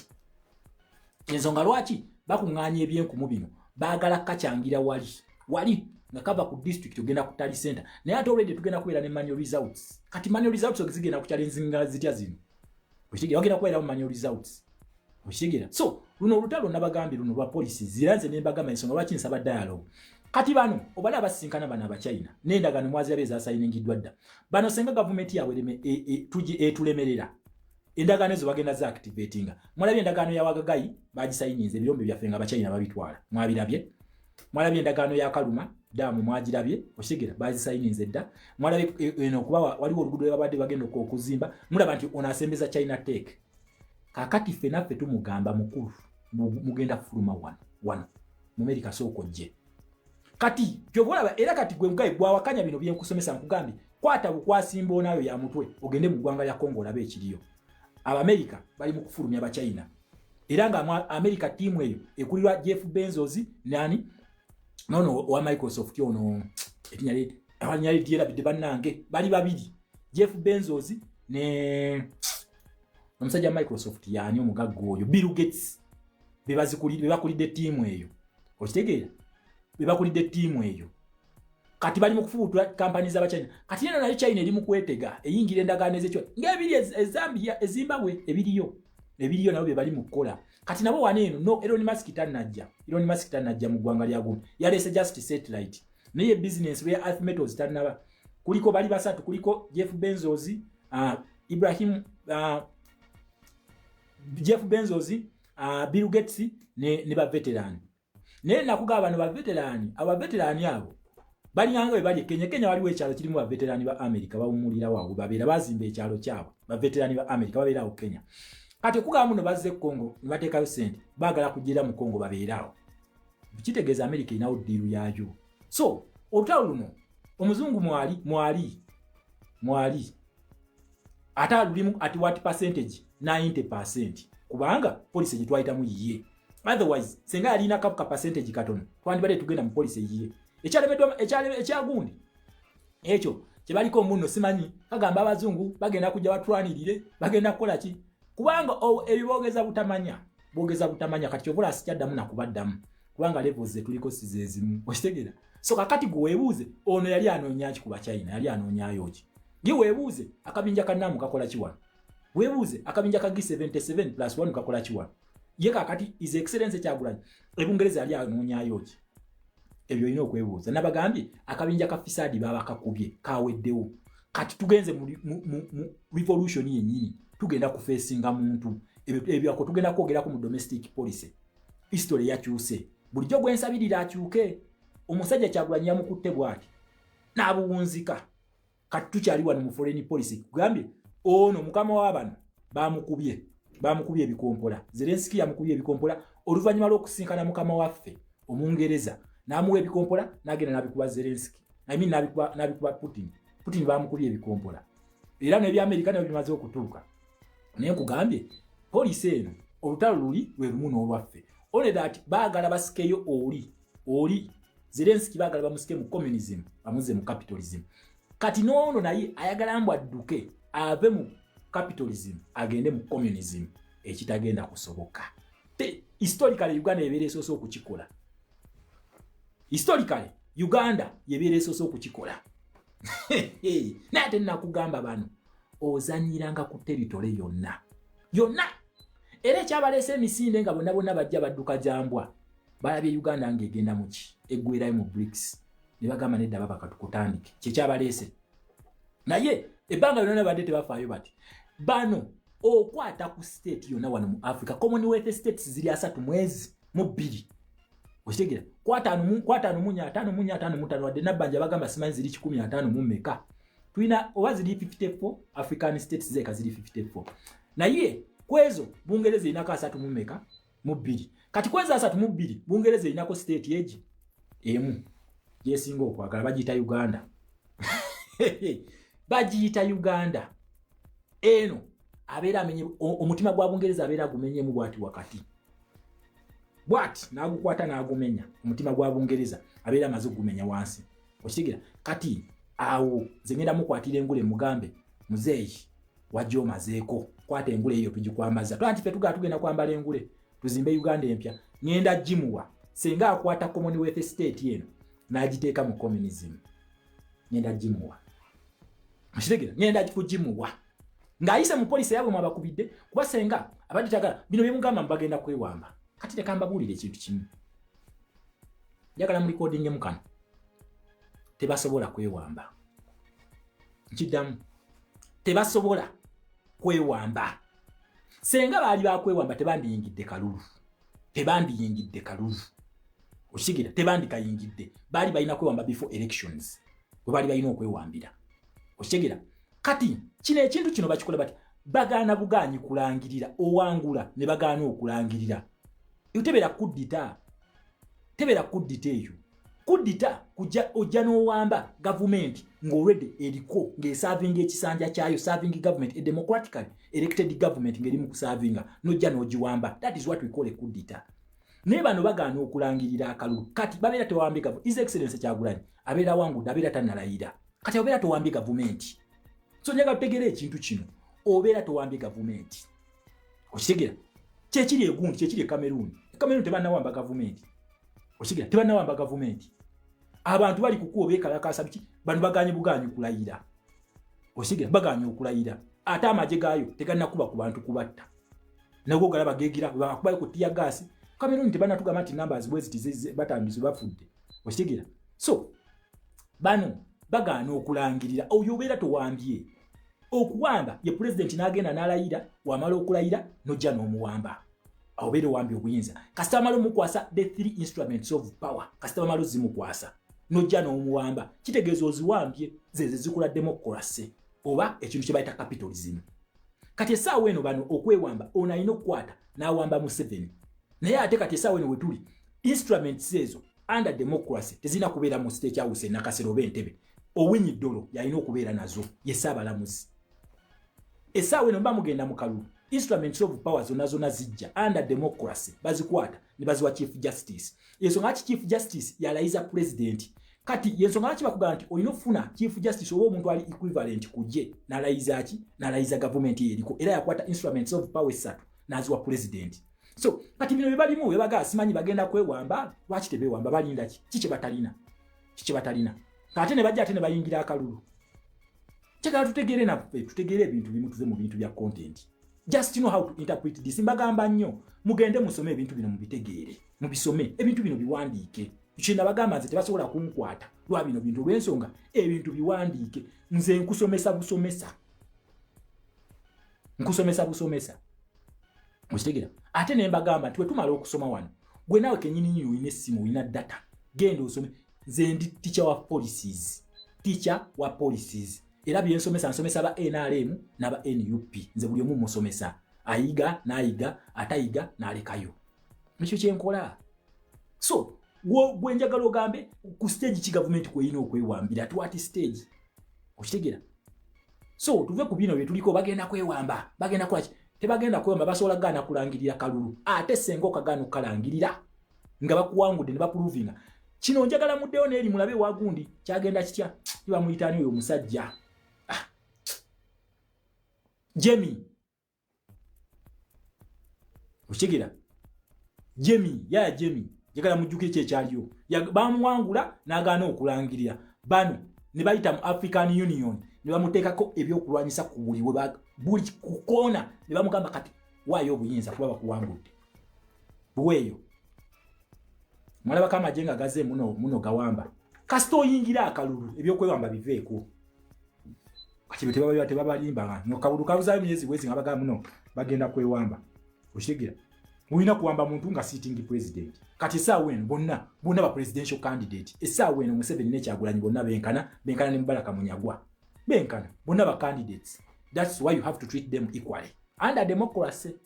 Ensonga lwaki bakuŋŋaanya ebyenkumu bino, baagala kakyangira wali wali nga kava ku district ogenda ku tally center. Naye ate already tugenda kubeera ne manual results. Kati manual results zigenda kuchallenginga zitya zino? Okitegeera? Bagenda kubeeramu manual results, okitegeera? So luno olutalo nabagambye luno lwa policies. Era nze nembagamba ensonga lwaki nsaba dialogue. Kati bano obali abasisinkana bano Abachina n'endagaano mwazirabye ezasayiningiddwa dda. Bano senga gavumenti yaabwe etulemerera, endagaano ezo bagenda za activatinga. Mwalabye endagaano ya Wagagayi, bagisayininze, ebirombe byaffe nga Abachina babitwala, mwabirabye. Mwalabye endagaano ya Kaluma daamu, mwagirabye, okitegeera? Bazisayininze dda. Mwalabye eno kuba waliwo oluguudo lwe babadde bagenda okuzimba. Mulaba nti ono asembeza China Tech. Kakati ffe naffe tumugamba, mukulu, mugenda kufuluma wano wano mu Amerika, sooka ojje. Kati kyova olaba era kati gwe mugaye gwawakanya bino byenkusomesa, nkugambye kwata bukwasimba onaayo ya mutwe ogende mu ggwanga lya Congo olabe ekiriyo. Abamerika bali mu kufulumya Abachina, era nga Amerika tiimu eyo ekulirwa Jeff Bezos nani nono owa Microsoft ono, erinnya lyerabidde bannange. Bali babiri, Jeff Bezos ne omusajja Microsoft yaani omugagga oyo Bill Gates, bebakulidde ttiimu eyo, okitegeera? Bebakulidde ttiimu eyo. Kati bali mu kufubuutula kampani z'Abachina. Kati eno nayo China eri mu kwetega, eyingira endagaano ezekyo ng'ebiri eZambia, eZimbabwe, ebiriyo ebiriyo nabo bye bali mu kukola. Kati nabo wano eno no Elon Musk tannajja, Elon Musk tannajja mu ggwanga lya gumu, yaleese just satellite, naye business rare earth metals tannaba. Kuliko bali basatu, kuliko Jeff Bezos, Ibrahim, Jeff Bezos, Bill Gates ne ba veteran. Naye nakugaba bano ba veteran, aba veteran abo balinganga bwe bali e Kenya. Kenya waliwo ekyalo kirimu ba veteran ba America, bawumulira waabwe, babeera bazimba ekyalo kyabwe. Ba veteran ba America babeera awo Kenya. Kati okugamba muno bazze e Congo ne bateekayo sente, baagala kugira mu Congo babeere awo, kitegeeza America erinawo deal yaayo. So olutalo luno omuzungu mwali mwali mwali, ate alulimu at what percentage? 90%, kubanga policy gye twayitamu yiye. Otherwise senga yalina ka percentage katono, twandibadde tugenda mu policy yiye. Ekyalemeddwa ekyagundi ekyo kyebaliko muno simanyi, kagamba abazungu bagenda kujja batulwanirire, bagenda kukola ki? Kubanga ebyo boogeza butamanya, boogeza butamanya. Kati kyovula sikyaddamu nakubaddamu, kubanga levels zetuliko si zezimu, okitegeera? So kakati gwe weebuuze, ono yali anoonya ki ku Bachina? Yali anoonyayo ki? Ye weebuuze, akabinja ka NAM kakola ki wano? Weebuuze, akabinja ka G77 plus 1 kakola ki wano? Ye kakati His Excellence Kyagulanyi Ebungereza yali anoonyayo ki? Ebyo olina okwebuuza. Nabagambye akabinja ka fisaadi babakakubye, kaweddewo. Kati tugenze mu revolution yennyini, tugenda kufeesinga muntu. Ebyo ako tugenda kwogerako mu domestic policy. History yakyuse. Bulijjo gwensabirira akyuke. Omusajja Kyagulanyi yamukutte bw'ati n'abuwunzika. Kati tukyali wano mu foreign policy. Kugambye ono mukama wa bano bamukubye, bamukubye ebikompola. Zelenski yamukubye ebikompola oluvannyuma lw'okusinkana mukama waffe Omungereza, n'amuwa ebikompola, n'agenda n'abikuba Zelenski, I mean n'abikuba Putin. Putin bamukubye ebikompola, era n'ebyamerika nabyo bimaze okutuuka. Naye nkugambye policy eno, olutalo luli lwe lumu n'olwaffe, only that baagala basikeyo oli oli Zelenski, baagala bamusike mu communism, bamuze mu capitalism. Kati n'ono naye ayagala mbu adduke ave mu capitalism agende mu communism, ekitagenda kusoboka. Historically, Uganda ebeera esoose okukikola. Historically, Uganda yebeera esoose okukikola. Naye ate nakugamba, bano ozanyiranga ku territory yonna yonna. Era ekyabaleesa emisinde nga bonna bonna bajja badduka jambwa, balabye Uganda ng'egenda muki, eggwerayo mu BRICS, ne bagamba, "Nedda, baba katukutandike." Kyekyabaleese, naye ebbanga lyonna badde tebafaayo. Bati bano okwata ku state yonna wano mu Africa, Commonwealth states ziri 32, okitegera? Kwataano munya, ataano munya, ataano mutaano, wadde nabbanja bagamba simanyi ziri 150 mu mmeka. Tulina oba ziri 54 African states zeeka ziri 54, naye kwezo Bungereza erinako asatu mu mmeka? Mu bbiri. Kati kwezo 32, Bungereza erinako state egi emu gyesinga okwagala, bagiyita Uganda, bagiyita Uganda. Eno abeera amenye omutima gwa Bungereza, abeera agumenyemu bwati wakati bwati, n'agukwata n'agumenya. Omutima gwa Bungereza abeera amaze okugumenya wansi, okitegera? Kati awo nze ngenda mukwatira engule, mugambe, "Muzeeyi, wajja omazeeko, kwata engule eyo tugikwambaza." Twanti ffe tugaa tugenda kwambala engule tuzimbe Uganda empya. Ngenda gimuwa senga akwata Commonwealth state eno n'agiteeka mu communism. Ngenda gimuwa, okitegera? Ngenda kugimuwa ng'ayise mu policy yabwe mwabakubidde, kuba senga abadde tagala bino byemugamba mubagenda kwewamba. Kati leka mbabuulire ekintu kimu, njagala murecordingemu kano. Tebasobola kwewamba. Nkiddamu, tebasobola kwewamba. Senga baali bakwewamba, tebandiyingidde kalulu, tebandiyingidde kalulu, okitegera? Tebandikayingidde. Baali balina kwewamba before elections, bwe baali balina okwewambira, okitegera? Kati kino ekintu kino bakikola bati, bagaana bugaanyi kulangirira. Owangula ne bagaana okulangirira. Eyo tebeera coup d'état, tebeera coup d'état. Eyo coup d'état kujja ojja n'owamba gavumenti ng'olwedde eriko ng'eservinga ekisanja kyayo, serving government, a democratically elected government ng'eri mu kuservinga, n'ojja n'ogiwamba. That is what we call a coup d'état. Naye bano bagaana okulangirira akalulu. Kati babeera tewambye gavu. His Excellence Kyagulanyi abeera awangudde, abeera tannalayira. Kati obeera towambye gavumenti. So njagala tutegeera ekintu kino, obeera towambye gavumenti, okitegera? Kyekiri egundi, kyekiri e Cameroon. Cameroon tebannawamba gavumenti, okitegera? Tebannawamba gavumenti. Abantu bali kukuwa beekalakasa biki, bano baganye buganyi kulayira, okitegera? Baganye okulayira, ate amagye gaayo tegannakuba ku bantu kubatta, nago galaba gegira bakubayo ku tear gas. Cameroon tebannatugamba nti numbers bwe ziti batambise bafudde, okitegera? So bano bagaana okulangirira. Oyo obeera towambye. Okuwamba ye pulezidenti n'agenda n'alayira, wamala okulayira nojja n'omuwamba, obeera owambye obuyinza. Kasita bamala omukwasa the three instruments of power, kasita bamala ozimukwasa nojja n'omuwamba, kitegeeza oziwambye. Zeze zikola democracy oba ekintu kye bayita capitalism. Kati essaawa eno bano okwewamba, ono alina okukwata n'awamba Museveni. Naye ate kati essaawa eno wetuli, instruments ezo under democracy tezirina kubeera mu State House enakasero oba Entebe. Owiny Dollo yalina okubeera nazo, ye ssaabalamuzi. Essaawa eno mba mugenda mu kalulu, instruments of power zonna zonna zijja under democracy, bazikwata ne baziwa Chief Justice. Ensonga laki Chief Justice yalayiza president? Kati yensonga laki bakugamba nti olina okufuna Chief Justice oba omuntu ali equivalent kuje n'alayiza ki? N'alayiza gavumenti eriko, era yakwata instruments of power esatu n'aziwa president. So kati bino bye balimu bebagaa simanyi bagenda kwewamba. Lwaki tebewamba? Balinda ki? Ki kye batalina? Ki kye batalina? Ate ne bajja, ate ne bayingira akalulu. Kyagala tutegeere naffe, tutegeere ebintu bimu, tuve mu bintu bya content. Just know how to interpret this. Mbagamba nnyo, mugende musome ebintu bino, mubitegeere, mubisome ebintu bino, biwandiike. Kino bagamba nze tebasobola kunkwata lwa bino bintu, olw'ensonga ebintu biwandiike. Nze nkusomesa busomesa, nkusomesa busomesa, okitegera? Ate ne mbagamba nti wetumala okusoma wano, gwe naawe kenyini nyini olina essimu, olina data, genda osome. Nze ndi teacher wa policies, teacher wa policies, era byensomesa nsomesa ba NRM n'aba NUP. Nze buli omu musomesa, ayiga n'ayiga, atayiga n'alekayo. Ekyo kyenkola. So gwe njagala ogambe ku stage ki gavumenti kweyina okwewambira, at what stage, okitegera? So tuve ku bino byetuliko, bagenda kwewamba, bagenda kolaki. Tebagenda kwewamba. Basobola gaana kulangirira kalulu, ate senga okagaana okukalangirira nga bakuwangudde ne baprovinga kino. Njagala muddeyo neeri mulabe wagundi kyagenda kitya, tibamuyitaani oyo omusajja, ah. Jammeh, okitegera? Jammeh, Yahya Jammeh, njagala mujjukire ki ekyaliyo. Bamuwangula n'agaana okulangirira. Bano ne bayita mu African Union ne bamuteekako ebyokulwanyisa ku buli buli kukoona, ne bamugamba, "Kati waayo obuyinza kuba bakuwangudde, buweeyo." Mwalabako amagye nga gaze muno muno gawamba. Kasita oyingira akalulu, ebyokwewamba biveeko. Kati bwe tebabalimba no kalulu kabuzaayo myezi bwezi nga bagamba muno bagenda kwewamba. Okitegeera? Olina kuwamba muntu nga sitting president. Kati essaawa eno bonna bonna ba presidential candidate. Essaawa eno Museveni ne Kyagulanyi bonna benkana, benkana ne Mubaraka Munyagwa, benkana bonna ba candidates. That's why you have to treat them equally under democracy.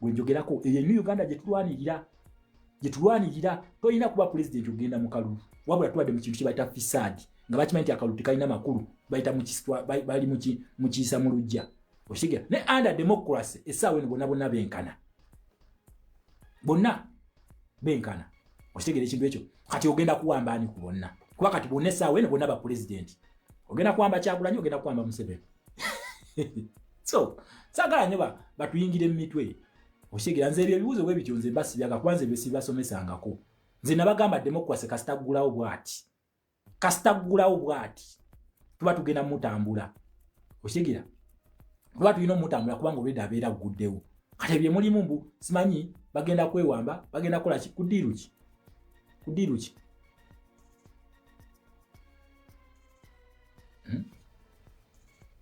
Gwenjogerako eyo new Uganda gyetulwanirira, gyetulwanirira. Tolina kuba president ogenda mu kalulu, wabula tubadde mu kintu kyebayita facade, nga bakimanyi nti akalulu tekalina makulu, bayita bali mukiisa mu lujja. Okitegeera? Ne under democracy essaawa eno bonna bonna benkana, bonna benkana. Okitegeera ekintu ekyo? Kati ogenda kuwamba ani ku bonna? Kuba kati bonna essaawa eno bonna bapulezidenti. Ogenda kuwamba Kyagulanyi, ogenda kuwamba Museveni. So saagala nnyo batuyingire mu mitwe. Okitegeera? Nze ebyo ebibuuzo bwe bityo nze mbasibyaga, kuba nze ebyo sibasomesangako. Nze nabagamba democracy kasita ggulawo bw'ati, kasita ggulawo bw'ati, tuba tugenda mutambula. Okitegeera? Tuba tulina omutambula kubanga olwedde abeera agguddewo. Kati ebye mulimu mbu simanyi bagenda kwewamba, bagenda kukola ki, ku deal ki, ku deal ki?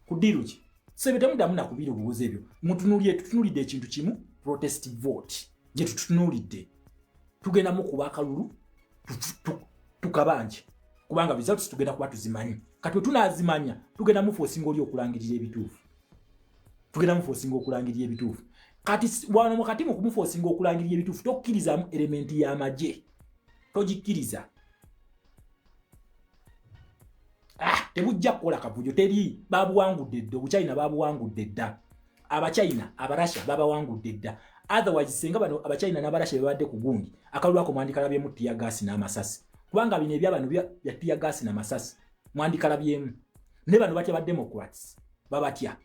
Ku deal ki? So ebyo temuddamu nakubirowooza ebyo. Mutunulire, tutunulidde ekintu kimu, protest vote gye tutunuulidde. Tugenda mukuba akalulu tukabanje, kubanga results tugenda kuba tuzimanyi. Kati wetunazimanya, tugenda muforcinga oli okulangirira ebituufu, tugenda muforcinga okulangirira ebituufu. Kati wano mukati mu kumuforcinga okulangirira ebituufu, tokkirizamu element y'amagye, togikkiriza. Ah, tebujja kukola kavuyo, teri. Babuwangudde dda obuchina, babuwangudde dda Abachina, Abarasha babawangudde dda. Otherwise senga bano Abachina n'Abarasha bebadde ku gundi, akalulu ako mwandikalabyemu tear gas n'amasasi, kubanga bino ebyabano bya tear gas n'amasasi mwandikalabyemu. Ne bano batya ba Democrats, babatya.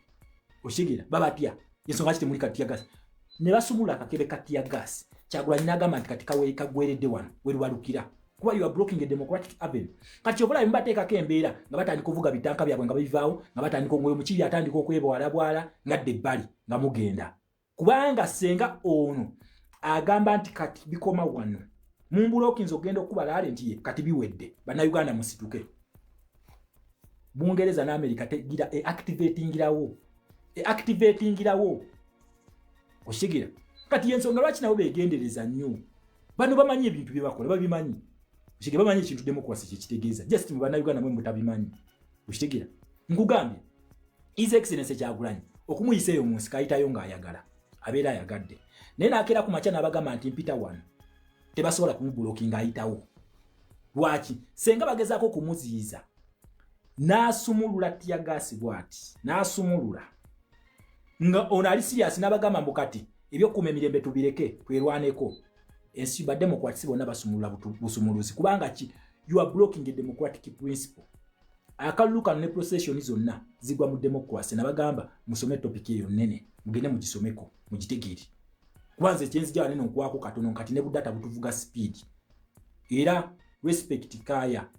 Okitegeera? Babatya. Ensonga ki temuli ka tear gas? Ne basumula akakebe ka tear gas, Kyagulanyi n'agamba nti kati kaggweredde wano werubalukira, kuba you are blocking a democratic avenue. Kati obulabe mubateekako embeera nga batandika okuvuga bitanka byabwe nga bivaawo, nga batandika omwoyo mukiri, atandika okwebwalabwala ngadde ebbali nga mugenda, kubanga senga ono agamba nti kati bikoma wano, mumblockinze okugenda okuba rally, nti ye kati biwedde, Bannayuganda musituke. Bungereza n'Amerika tegira eactivatingirawo, eactivatingirawo. Okitegeera? Kati yensonga lwaki nabo begendereza nnyo. Bano bamanyi ebintu bye bakola, babimanyi. Okitegeera? Bamanyi ekintu democracy kyekitegeeza. Just mu Bannayuganda mwe mutabimanyi. Okitegeera? Nkugambye, His Excellence Kyagulanyi okumuyisa eyo mu nsi kayitayo ng'ayagala, abeera ayagadde, naye nakeera ku makya n'abagamba nti mpita wano, tebasobola kumublockinga, ayitawo. Lwaki? Senga bagezaako okumuziyiza, n'asumulula tear gas bw'ati, n'asumulula nga ono ali serious, n'abagamba mbu kati ebyokuuma emirembe tubireke, twerwaneko. Ensi ba Democrats bonna basumulula busumuluzi, kubanga ki? You are blocking a democratic principle. Akalulu kano ne procession zonna zigwa mu democracy. Nabagamba musome topic eyo nene, mugende mugisomeko mugitegeere, kuba nze kyenzija wanene nkwako katono. Kati ne budata butuvuga speed. Era respect kaya,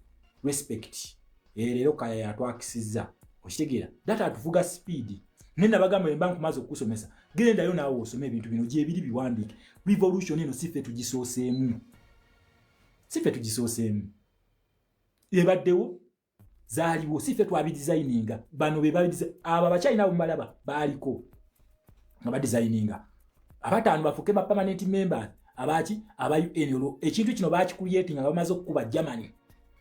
respect. Leero kaya yatwakisizza. Okitegeera? Data atuvuga speed. Naye nabagamba emba nkumaze okukusomesa, gendayo naawe osome ebintu bino gyebiri, biwandiike. Revolution eno si ffe tugisooseemu, si ffe tugisooseemu, ebaddewo, zaaliwo, si ffe twabidesigninga. Bano be abo Abachina abo mubalaba baaliko nga badesigninga abataano bafuuke ba permanent members abaki aba UN. Olwo ekintu kino bakicreatinga nga bamaze okukuba Germany.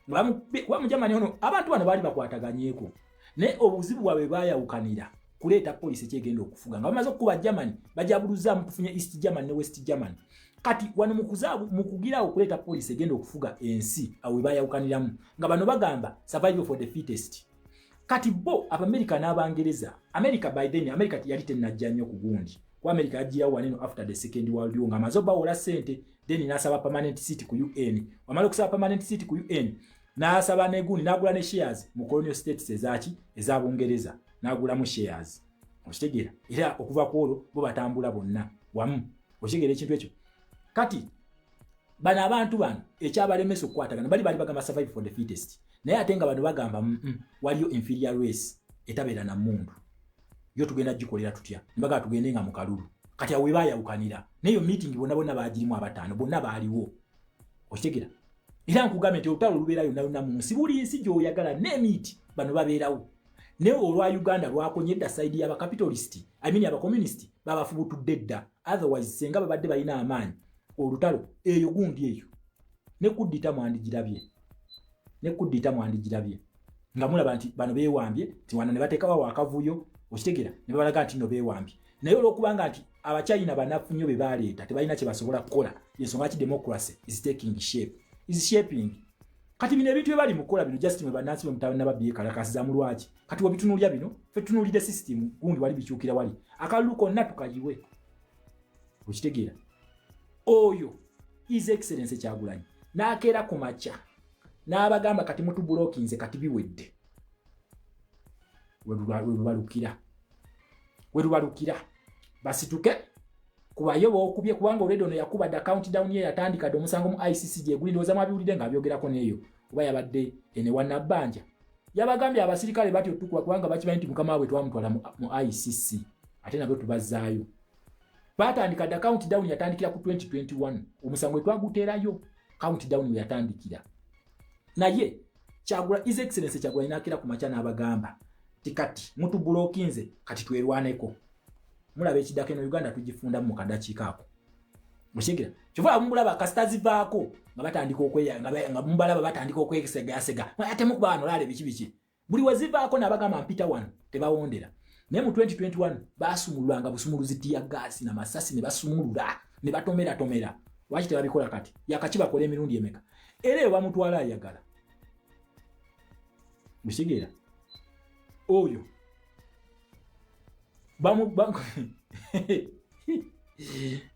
Kuba mu Germany ono abantu bano baali bakwataganyeeko, naye obuzibu bwabwe bayawukanira kuleeta policy kyegenda okufuga. Nga bamaze okukuba Germany, bajabuluzaamu, tufunye East Germany ne West Germany. Kati wano mukugirawo okuleeta policy egenda okufuga ensi, awo we bayawukaniramu, nga bano bagamba survival for the fittest. Kati bo Abamerika n'Abangereza, America by then, America yali tennajja nnyo ku gundi, kuba America yajjirawo waneno after the Second World War, ng'amaze obawola ssente, then n'asaba permanent seat ku UN. Wamala okusaba permanent seat ku UN, n'asaba negundi, n'agula ne shares mu colonial states ezaki eza Bungereza, n'agulamu shares. Okitegeera? Era okuva ku olwo bo batambula bonna wamu. Okitegeera ekintu ekyo? Kati Bano abantu bano ekyabalemesa okukwatagana, bali bali bagamba survive for the fittest, naye ate nga bano bagamba waliyo inferior race etabeera na mundu, yo tugenda gikolera tutya? Nibagaa tugende nga mu kalulu. Kati awo webayawukanira, neyo meeting bonna bonna bagirimu, abataano bonna baaliwo. Okitegera? Era nkugambye nti olutalo lubeera yonna yonna mu nsi, buli nsi gy'oyagala nemiiti bano babeerawo. Naye olwa Uganda lwakonye dda side y'abacapitalist, I mean abacommunist, babafubutudde dda. Otherwise senga babadde balina amaanyi, olutalo eyo gundi eyo ne kuddita mwandigirabye, ne kuddita mwandigirabye nga mulaba nti bano beewambye, ti wano ne bateekawo akavuyo. Okitegera? Ne babalaga nti nno beewambye. Naye olwokubanga nti Abachina banafu nnyo, be baleeta tebalina kye basobola kukola, ensonga ki democracy is taking shape, is shaping. Kati bino ebintu bye bali mu kukola bino, just mwe bannansi bwe mutabana babyekalakasiza mu lwaki? Kati webitunuulya bino, ffe tunuulire system gundi wali bikyukira wali, akalulu konna tukayiwe. Okitegeera? Oyo His Excellence Kyagulanyi n'akeera ku makya n'abagamba, "Kati mutublockinze, kati biwedde." Welubalukira, welubalukira, basituke kubayo bookubye, kubanga olwedde ono yakuba dda countdown ye, yatandika dde omusango mu ICC gyeguli. Ndowooza mwabiwulidde ng'abyogerako n'eyo oba yabadde ene Wanabbanja, yabagambye abasirikale batyo tukuba kubanga bakimanyi nti mukama waabwe twamutwala mu ICC, ate nabyo tubazzaayo. Batandika dda countdown, yatandikira ku 2021, omusango wetwaguteerayo, countdown we yatandikira. Naye Kyagula, His Excellence Kyagulanyi nakira ku makya n'abagamba ti kati mutublockinze, kati twerwaneko. Mulaba ekiddako, eno Uganda tugifundamu mu kadakiika ako. Okigira? Kyova mumulaba kasita zivaako nga batandika okweya, nga mubalaba batandika okwesegasega, ate mukuba wano laale biki biki. Buli we zivaako n'abagamba mpita wano, tebawondera. Naye mu 2021 basumululanga busumuluzi, tear gas na masasi, ne basumulula ne batomeratomera. Lwaki tebabikola kati? Yakaki bakola emirundi emeka? Era eyo bamutwala ayagala. Okitegeera? Oyo bamu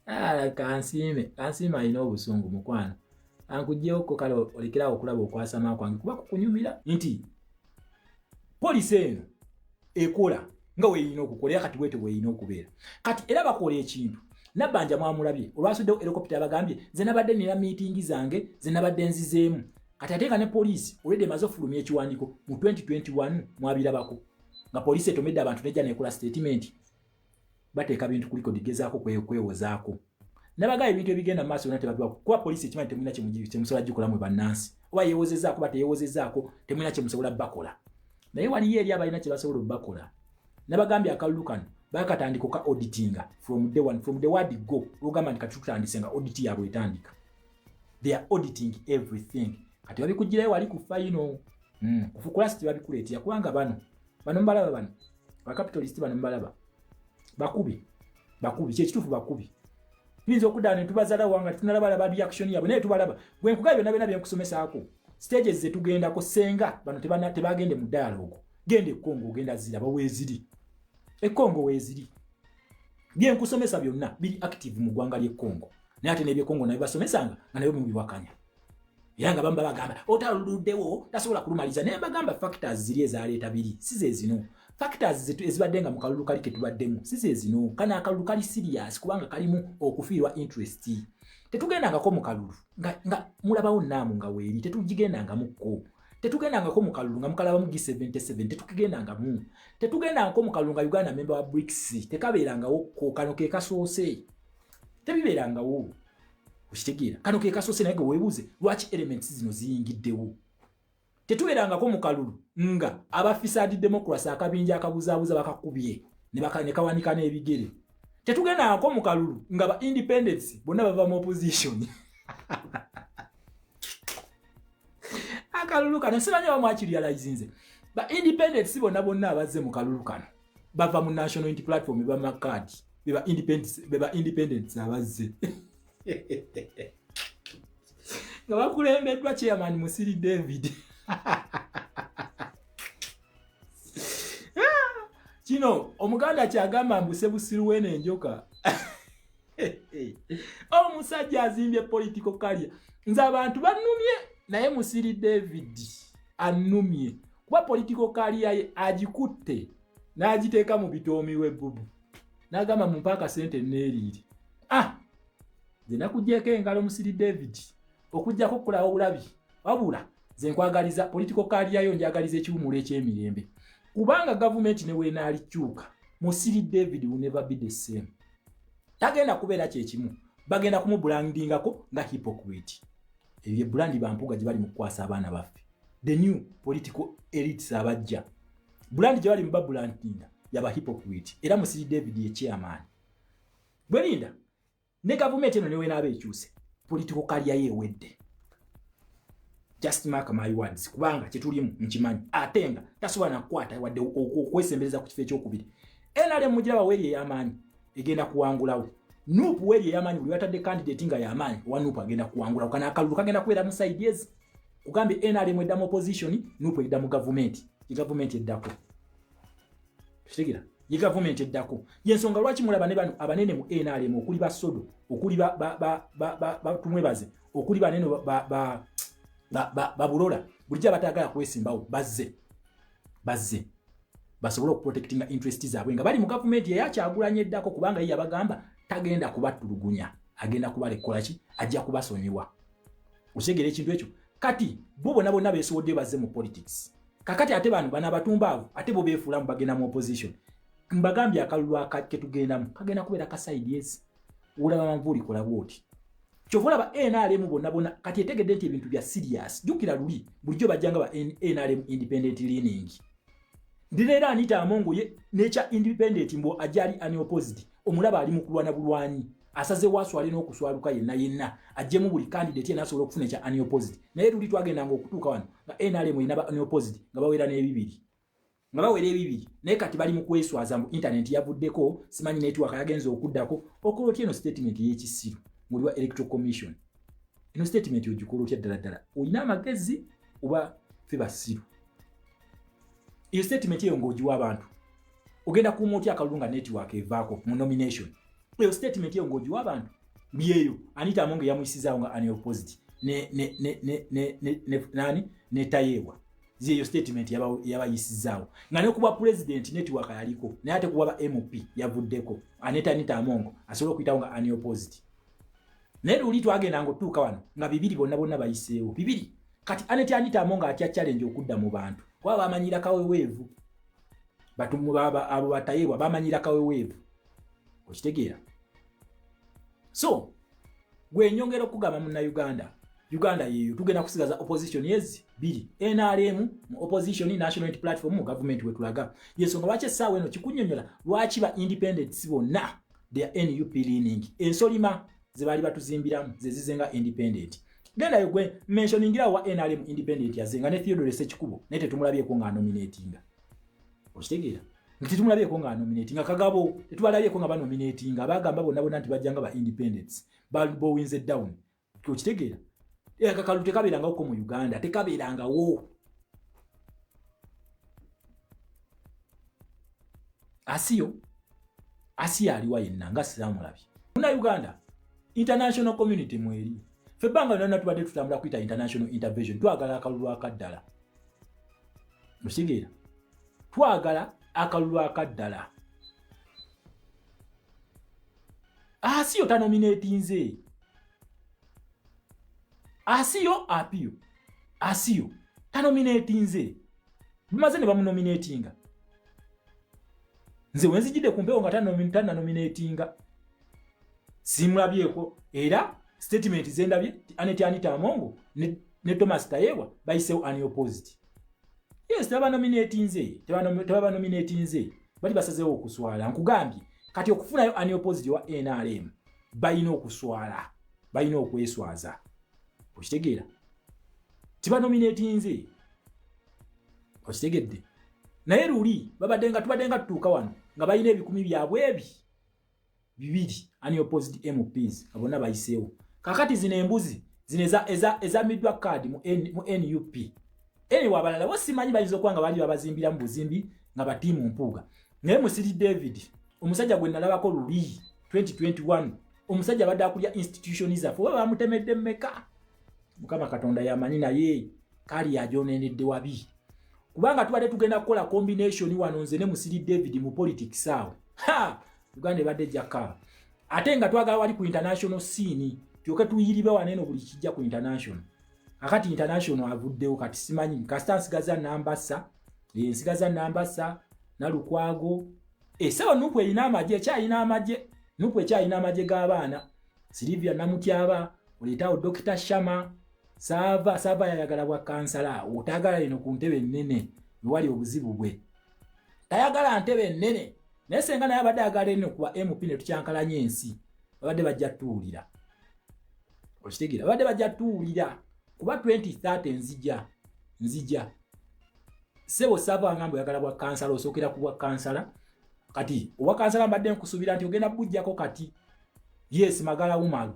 ah, Kansiime, Kansiime alina obusungu. Mukwano, ankuggyewoko kale olekerawo okulaba okwasama kwange kuba kukunyumira nti policy eno ekola nga weyina okukola, era kati bwete weyina okubeera. Kati era bakola ekintu. Nabbanja mwamulabye olwasuddewo helicopter, abagambye nze nabadde nina meeting zange ze nabadde nzizeemu. Kati ate nga ne poliisi olwedde emaze ofulumya ekiwandiiko mu 2021, mwabirabako nga poliisi etomedde abantu nejja nekola statement, bateeka bintu kuliko digezaako kwewozaako. Nabagaba ebintu ebigenda mu maaso byonna tebabiwa, kuba poliisi ekimanyi temulina kyemusobola gikola mwe bannansi. Oba yeewozezaako ba teyeewozezaako, temulina kyemusobola bakola. Naye waliyo eri abalina kye basobola obbakola. Nabagambye akalulu kano bakatandika oka auditinga from day one, from the word go. Olugamba nti kati tutandise, nga audit yaabwe etandika, they are auditing everything. Kati babikugirayo wali ku final kufukulasi tebabikuleetera, kubanga bano mubalaba, bano bacapitalist bano mubalaba bakubi, bakubi kyekituufu, bakubi. Tuyinza okudda ne tubazalawo nga tunalabalaba reaction yaabwe, naye tubalaba. Gwe nkugaba byonna byonna byenkusomesaako, stages zetugendako, senga bano tebagende mu dialogue. Genda ekongo, ogenda ziraba weeziri, ekongo weeziri. Byenkusomesa byonna biri active mu ggwanga ly'ekongo, naye ate n'ebyekongo nabyo basomesanga nga nabyo mubiwakanya, era nga bamu babagamba otaluluddewo tasobola kulumaliza. Naye mbagamba factors ziri ezaleeta biri si ze zino factors ezibadde nga mu kalulu kali ketubaddemu, si ze zino. Kano akalulu kali serious kubanga kalimu okufiirwa interest. Tetugendangako mu kalulu nga mulabawo naamu nga weeri, tetugigendangamukko. Tetugendangako mu kalulu nga mukalabamu G77, tetukigendangamu. Tetugendangako mu kalulu nga Uganda member wa BRICS, tekabeerangawokko. Kano ke kasoose, tebibeerangawo. Okitegeera? Kano ke kasoose. Naye ge weebuuze lwaki elements zino ziyingiddewo. Tetubeerangako mu kalulu nga aba facade democracy, akabinja akabuzaabuza bakakubye ne kawanika n'ebigere. Tetugendangako mu kalulu nga ba independence bonna bava mu opposition. Akalulu kano simanyi oba mwakirealizinze, ba independence bonna bonna abazze mu kalulu kano bava mu National Unity Platform, bamakaadi beba independence abazze nga bakulembeddwa chairman Musiri David. Kino Omuganda kyagamba mbu sebusiru wene enjoka. Omusajja azimbye political career. Nze abantu bannumye, naye Musiri David annumye kuba political career ye agikutte n'agiteeka mu bitoomi w'ebbubu, n'agamba mumpe akasente neeriire. Ah, nze nakugyeko engalo, Musiri David. Okujjako okukulaba obulabi. Wabula nze nkwagaliza political career yo, njagaliza ekiwumulo eky'emirembe, kubanga gavumenti ne weenaalikyuka, Musiri David will never be the same. Tagenda kubeera kyekimu, bagenda kumubrandingako nga hypocrite. Ebyo brand bampuga gye bali mu kukwasa abaana baffe, the new political elites abajja, brand gye bali mu babrandinga yaba hypocrite. Era Musiri David ye chairman. Bwerinda ne gavumenti eno newenaaba ekyuse, political career ye ewedde. Just mark my words, kubanga kyetulimu nkimanyi. Ate nga tasobola nakukwata wadde okwesembereza ku kifo ekyokubiri. NRM mugiraba weeri ey'amaanyi, egenda kuwangulawo. NUP weeri ey'amaanyi, buli watadde candidate nga y'amaanyi owa NUP agenda kuwangulawo. Kana akalulu kagenda kubeera mu side ezi. Kugambye, NRM edda mu opposition, NUP edda mu gavumenti. Ye gavumenti eddako, kitegeera? Ye gavumenti eddako. Yensonga lwaki mulaba ne bano abanene mu NRM, okuli basodo, okuli batumwebaze, okuli banene babulola, bulijjo abatagala kwesimbawo, bazze basobole okuprotectinga interest zaabwe nga bali mu gavumenti eyakyagulanya eddako, kubanga ye yabagamba tagenda kubatulugunya, agenda kubalekolaki, ajja kubasonyiwa. Okitegeera ekintu ekyo? Kati bo bonna bonna beesowodde, bazze mu politics. Kakati ate bano bano abatumbaavu ate bo beefuulamu bagenda mu opposition. Mbagambye, akalulu ketugendamu kagenda kubeera ka side ezi. Olaba manvuuli kola bwoti, kyova olaba NRM bonna bonna kati etegedde nti ebintu bya serious. Jjukira luli bulijjo bajjanga ba NRM independent leaning. Ndireera Anita Amongo ye nekya independent mbu ajja ali unopposed. Omulaba ali mu kulwana bulwanyi, asazewo aswale n'okuswaluka yenna yenna, ajjemu buli candidate yenna asobola okufuna ekya unopposed. Naye luli twagendanga okutuuka wano nga NRM erina ba unopposed nga bawera n'ebibiri, nga bawera ebibiri. Naye kati bali mu kweswaza mbu internet yavuddeko, simanyi network yagenza okuddako. Okola otya eno statement y'ekisiru muli wa Electoral Commission? Eno statement ogikola otya ddala ddala? Olina amagezi oba fe basiru? Eyo statement eyo ng'ogiwa abantu, ogenda kuuma otya akalulu nga network evaako mu nomination? Eyo statement eyo ng'ogiwa abantu byeyo. Anita Amonge yamuyisizaawo nga unopposed ne nani ne Tayeebwa. Yeyo statement yabayisizaawo nga ne kuba president network yaliko, naye ate kuba ba MP yavuddeko. Anita Amongo asobola okuyitawo nga unopposed, naye luli twagendanga otutuuka wano nga bibiri bonna bonna bayiseewo bibiri. Kati Anita Amongo atya challenge okudda mu bantu, kuba bamanyira kaweweevu. Abo Batayeebwa bamanyira kaweweevu, okitegeera? So gwe nyongera okugamba Munnayuganda, Uganda yeeyo tugenda kusigaza opposition ezi bbiri, NRM mu opposition, National Unity Platform mu government. Wetulaga yensonga lwaki essaawa eno kikunyonyola lwaki ba independents bonna they are NUP leaning. Ensolima ze baali batuzimbiramu ze zizenga independent. Gendayo gwe mentioningira wa NRM independent yazenga ne Theodore Sekikubo, naye tetumulabyeko nga nominatinga, okitegeera? Nti tetumulabyeko nga nominatinga Kagabo, tetubalabyeko nga banominatinga. Bagamba bonna bonna nti bajjanga ba independents, bowinze down, okitegeera? Akakalu tekabeerangawoko mu Uganda, tekabeerangawo. Asiyo Asiyo aliwa yenna nga siramulabye. Muna Uganda, international community mweri ffe ebbanga lyonna tubadde tutambula kuyita international intervention. Twagala akalulu akaddala, okitegeera? Twagala akalulu akaddala. Asiyo tanominatinze, Asiyo apiyo, Asiyo tanominatinze. Bimaze ne bamunominatinga. Nze wenzijidde ku mpewo nga tananominatinga, simulabyeko. Era statement zendabye, Anet Anita Amongo ne Thomas Tayebwa bayisewo unopposed. Yes, tebabanominatinze, tebabanominatinze, bali basazeewo okuswala. Nkugambye, kati okufunayo unopposed wa NRM balina okuswala, balina okweswaza, okitegeera? Tibanominatinze, okitegedde? Naye luli babadde nga tubadde nga tutuuka wano nga balina ebikumi byabwe ebi bibiri unopposed MPs nga bonna bayiseewo. Kakati zino embuzi zino ezamiddwa kaadi mu NUP. Anyway, abalala bo simanyi, bayinza okuba nga baali babazimbiramu buzimbi nga batiimu Mpuuga. Naye Musiri David, omusajja gwe nalabako luli 2021, omusajja abadde akulya institution zaffe, oba bamutemedde mmeka, Mukama Katonda yamanyi. Naye kali yajonenedde wabi, kubanga tubadde tugenda kukola combination wano, nze ne Musiri David, mu politics awo. Ha, Uganda ebadde ejjakaaba. Ate nga twagala wali ku international scene. Tulyoke tuyiribe waneeno buli kijja ku international. Akati international avuddewo kati, simanyi kasita nsigaza Nambasa, nsigaza Nambasa Nalukwago. Esawa NUP erina amagye, ekyalina amagye. NUP ekyalina amagye g'abaana. Silivia Namutyaba, oleetawo Dokita Shama Saava. Saava yayagala bwa kansala, otagala eno ku ntebe ennene, wewali obuzibu bwe, tayagala ntebe ennene. Naye senga naye abadde ayagala eno kuba MP, ne tukyankalanya ensi, babadde bajja tuwulira. Okitegeera? Babadde bajja tuwulira kuba 2030 nzija sebo. Saava angamba oyagala bwa kansala, osookera ku bwa kansala. Kati obwa kansala mbadde nkusuubira nti ogenda bujjako kati. Yes, Magala Umaru,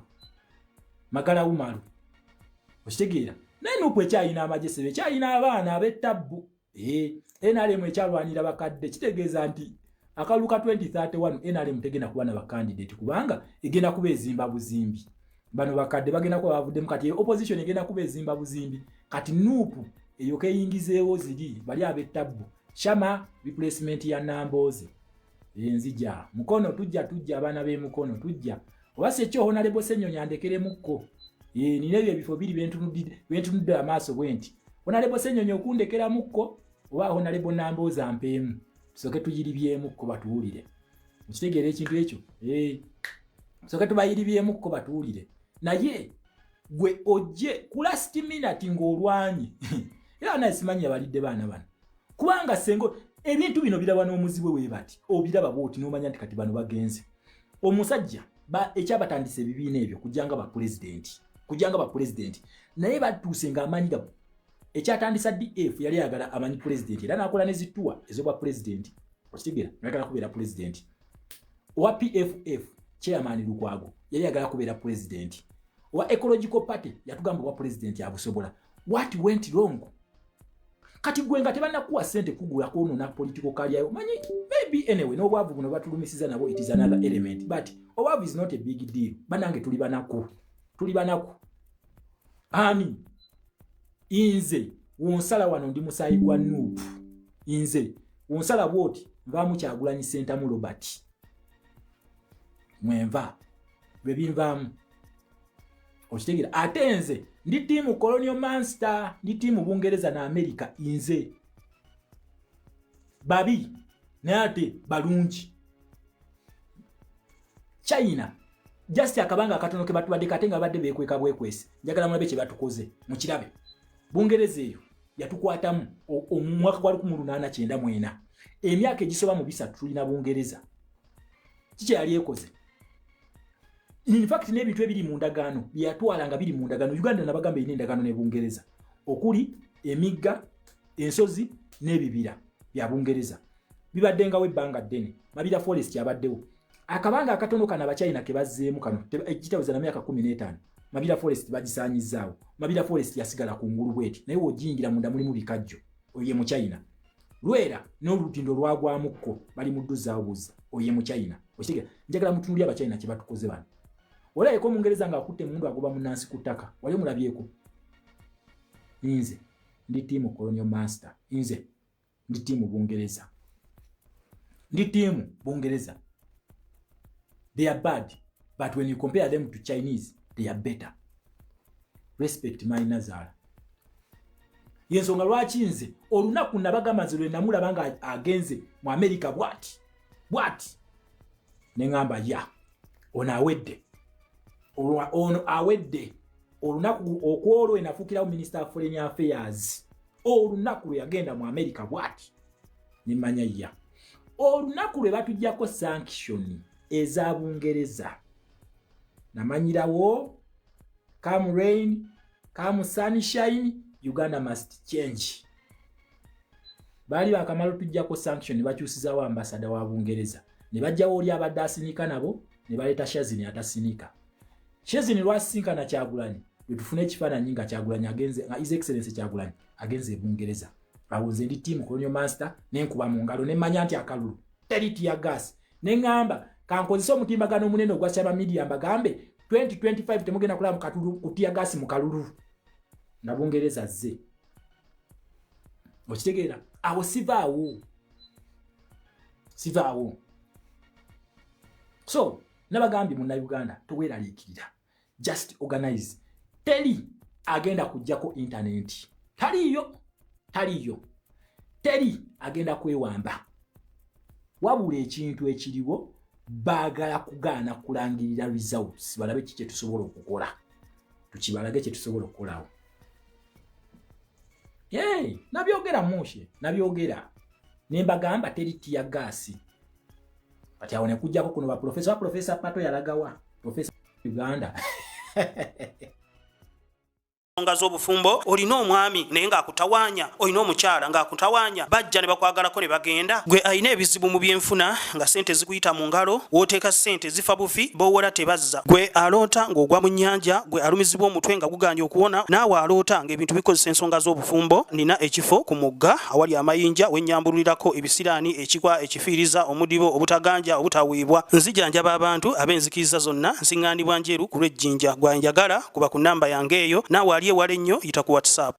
Magala Umaru, okitegeera? Naye NUP ekyalina amagye sebe, ekyalina abaana ab'ettabbu. NRM ekyalwanira bakadde. Kitegeeza nti akalulu ka 2031 NRM tegenda kuba na bakandidate, kubanga egenda kuba ezimba buzimbi. Bano bakadde bagenda kuba bavuddemu. Kati opposition egenda kuba ezimba buzimbi. Kati NUP eyoka eyingizeewo ziri bali ab'ettabbu. Shama replacement ya Nambooze. Enzija Mukono, tujja, tujja, abaana b'emukono tujja. Oba si ekyo, Honorable Ssenyonyi andekeremukko. Nina ebyo ebifo biri bentunudde amaaso bwe nti Honorable Ssenyonyi okundekeramukko oba Honorable Nambooze ampeemu, tusooke tuyiribyemukko batuwulire. Okitegeera ekintu ekyo? Tusooke tubayiribyemukko batuwulire. Naye gwe ojje ku last minute ng'olwanye, era naye simanyi yabalidde baana bano, kubanga sengo ebintu bino birabwa n'omuzibwe we bati obiraba bwoti n'omanya nti kati bano bagenze. Omusajja ekyabatandisa ebibiina ebyo kujjanga bapulezidenti, kujjanga bapulezidenti, naye batuuse ng'amanyi ga ekyatandisa DF yali ayagala amanyi pulezidenti, era n'akola ne zituwa ez'obwa pulezidenti. Okitegeera? Ayagala kubeera pulezidenti. Owa PFF chairman Lukwago yali ayagala kubeera pulezidenti. Owa Ecological Party yatugamba obwa pulezidenti abusobola. What went wrong? Kati gwe nga tebannakuwa ssente kugula kwonona political career, manyi maybe anyway n'obwavu buno batulumisiza nabo, it is another element, but obwavu is not a big deal. Banange, tuli banaku, tuli banaku. Ani nze wonsala wano ndi musaayi gwa NUP. Nze wonsala bwoti nvaamu Kyagulanyi Sentamu Robert, mwenva lwe binvaamu. Okitegeera? Ate nze ndi team colonial master, ndi team Bungereza na America. Nze babi naye ate balungi. China just akabanga akatono ke batubadde kate nga babadde beekweka bwekwesi. Njagala mulabe kye batukoze, mukirabe. Bungereza eyo yatukwatamu omwaka gwa 1894, emyaka egisoba mu 30 tulina Bungereza. Kiki yali ekoze? In fact, n'ebintu ebiri mu ndagaano byeyatwala nga biri mu ndagaano. Uganda nabagamba erina endagaano ne Bungereza, okuli emigga, ensozi n'ebibira bya Bungereza, bibaddengawo ebbanga ddene. Mabira Forest abaddewo akabanga akatono kano Abachina ke bazzeemu kano ekitaweza na myaka 15. Mabira Forest bagisaanyizaawo. Mabira Forest yasigala ku ngulu bweti, naye wogiyingira munda mulimu bikajjo. Oyo ye Muchina. Lwera n'olutindo lwagwamukko, bali mu dduzaawo buzza. Oyo ye Muchina. Okitegeera? Njagala mutunulye Abachina kye batukoze bano. Olabeko Omungereza ng'akutte emundu agoba munnansi ku ttaka? Wali omulabyeko? Nze ndi team colonial master, nze ndi team Bungereza, ndi team Bungereza. They are bad, but when you compare them to Chinese, they are better. Respect my nazara. Yensonga lwaki nze olunaku nabagamba, nze lwe namulaba nga agenze mu America bwati bwati, neŋŋamba ya ono awedde, ono awedde. Olunaku okwolwo enafuukirawo Minister of Foreign Affairs, olunaku lwe yagenda mu America bwati, nemanya ya olunaku lwe batuggyako sanction eza Bungereza, namanyirawo come rain, come sunshine, Uganda must change. Baali bakamala otuggyako sanction, bakyusizawo ambasada wa Bungereza, ne bajjawo oli abadde asinika nabo, ne baleeta Shazini atasinika. Shazini lwasisinkana Kyagulanyi, lwe tufune ekifaananyi nga Kyagulanyi agenze, nga His Excellence Kyagulanyi agenze e Bungereza. Awo nze ndi team colonial master, nenkuba mu ngalo, nemmanya nti akalulu teri tear gas. Neŋŋamba kankozese omutimbagano omunene ogwa Syaba Media, mbagambe 2025 temugenda kulaba mukatulu ku tear gas mu kalulu nga Bungereza zze. Okitegeera? Awo sivaawo, sivaawo. So nabagambye, Munnayuganda, toweeraliikirira. Just organize. Teri agenda kujjako internet, taliyo, taliyo. Teri agenda kwewamba. Wabula ekintu ekiriwo, baagala kugaana kulangirira results, balabe ki kyetusobola okukola, tukibalage kyetusobola okukolawo. Hey, nabyogera mushe, nabyogera nembagamba teri tear gas. Kati awo nekujjako kuno baprofesa, Profesa Pato yalagawa Profesa Uganda. Ensonga z'obufumbo, olina omwami naye ng'akutawaanya, olina omukyala ng'akutawaanya, bajja ne bakwagalako ne bagenda. Gwe alina ebizibu mu byenfuna nga ssente zikuyita mu ngalo, w'oteeka ssente zifa bufi, b'owola tebazza. Gwe aloota ng'ogwa mu nnyanja, gwe alumizibwa omutwe nga gugaanye okuwona, naawe aloota ng'ebintu bikozesa ensonga z'obufumbo, nina ekifo ku mugga awali amayinja wennyambululirako ebisiraani, ekikwa, ekifiiriza, omudibo, obutaganja, obutaweebwa. Nzijanjaba abantu ab'enzikiriza zonna, nsiŋŋaanibwa Njeru ku lw'Ejjinja. Gwe anjagala kuba ku nnamba yange eyo, naawe ali ewala ennyo yita ku WhatsApp.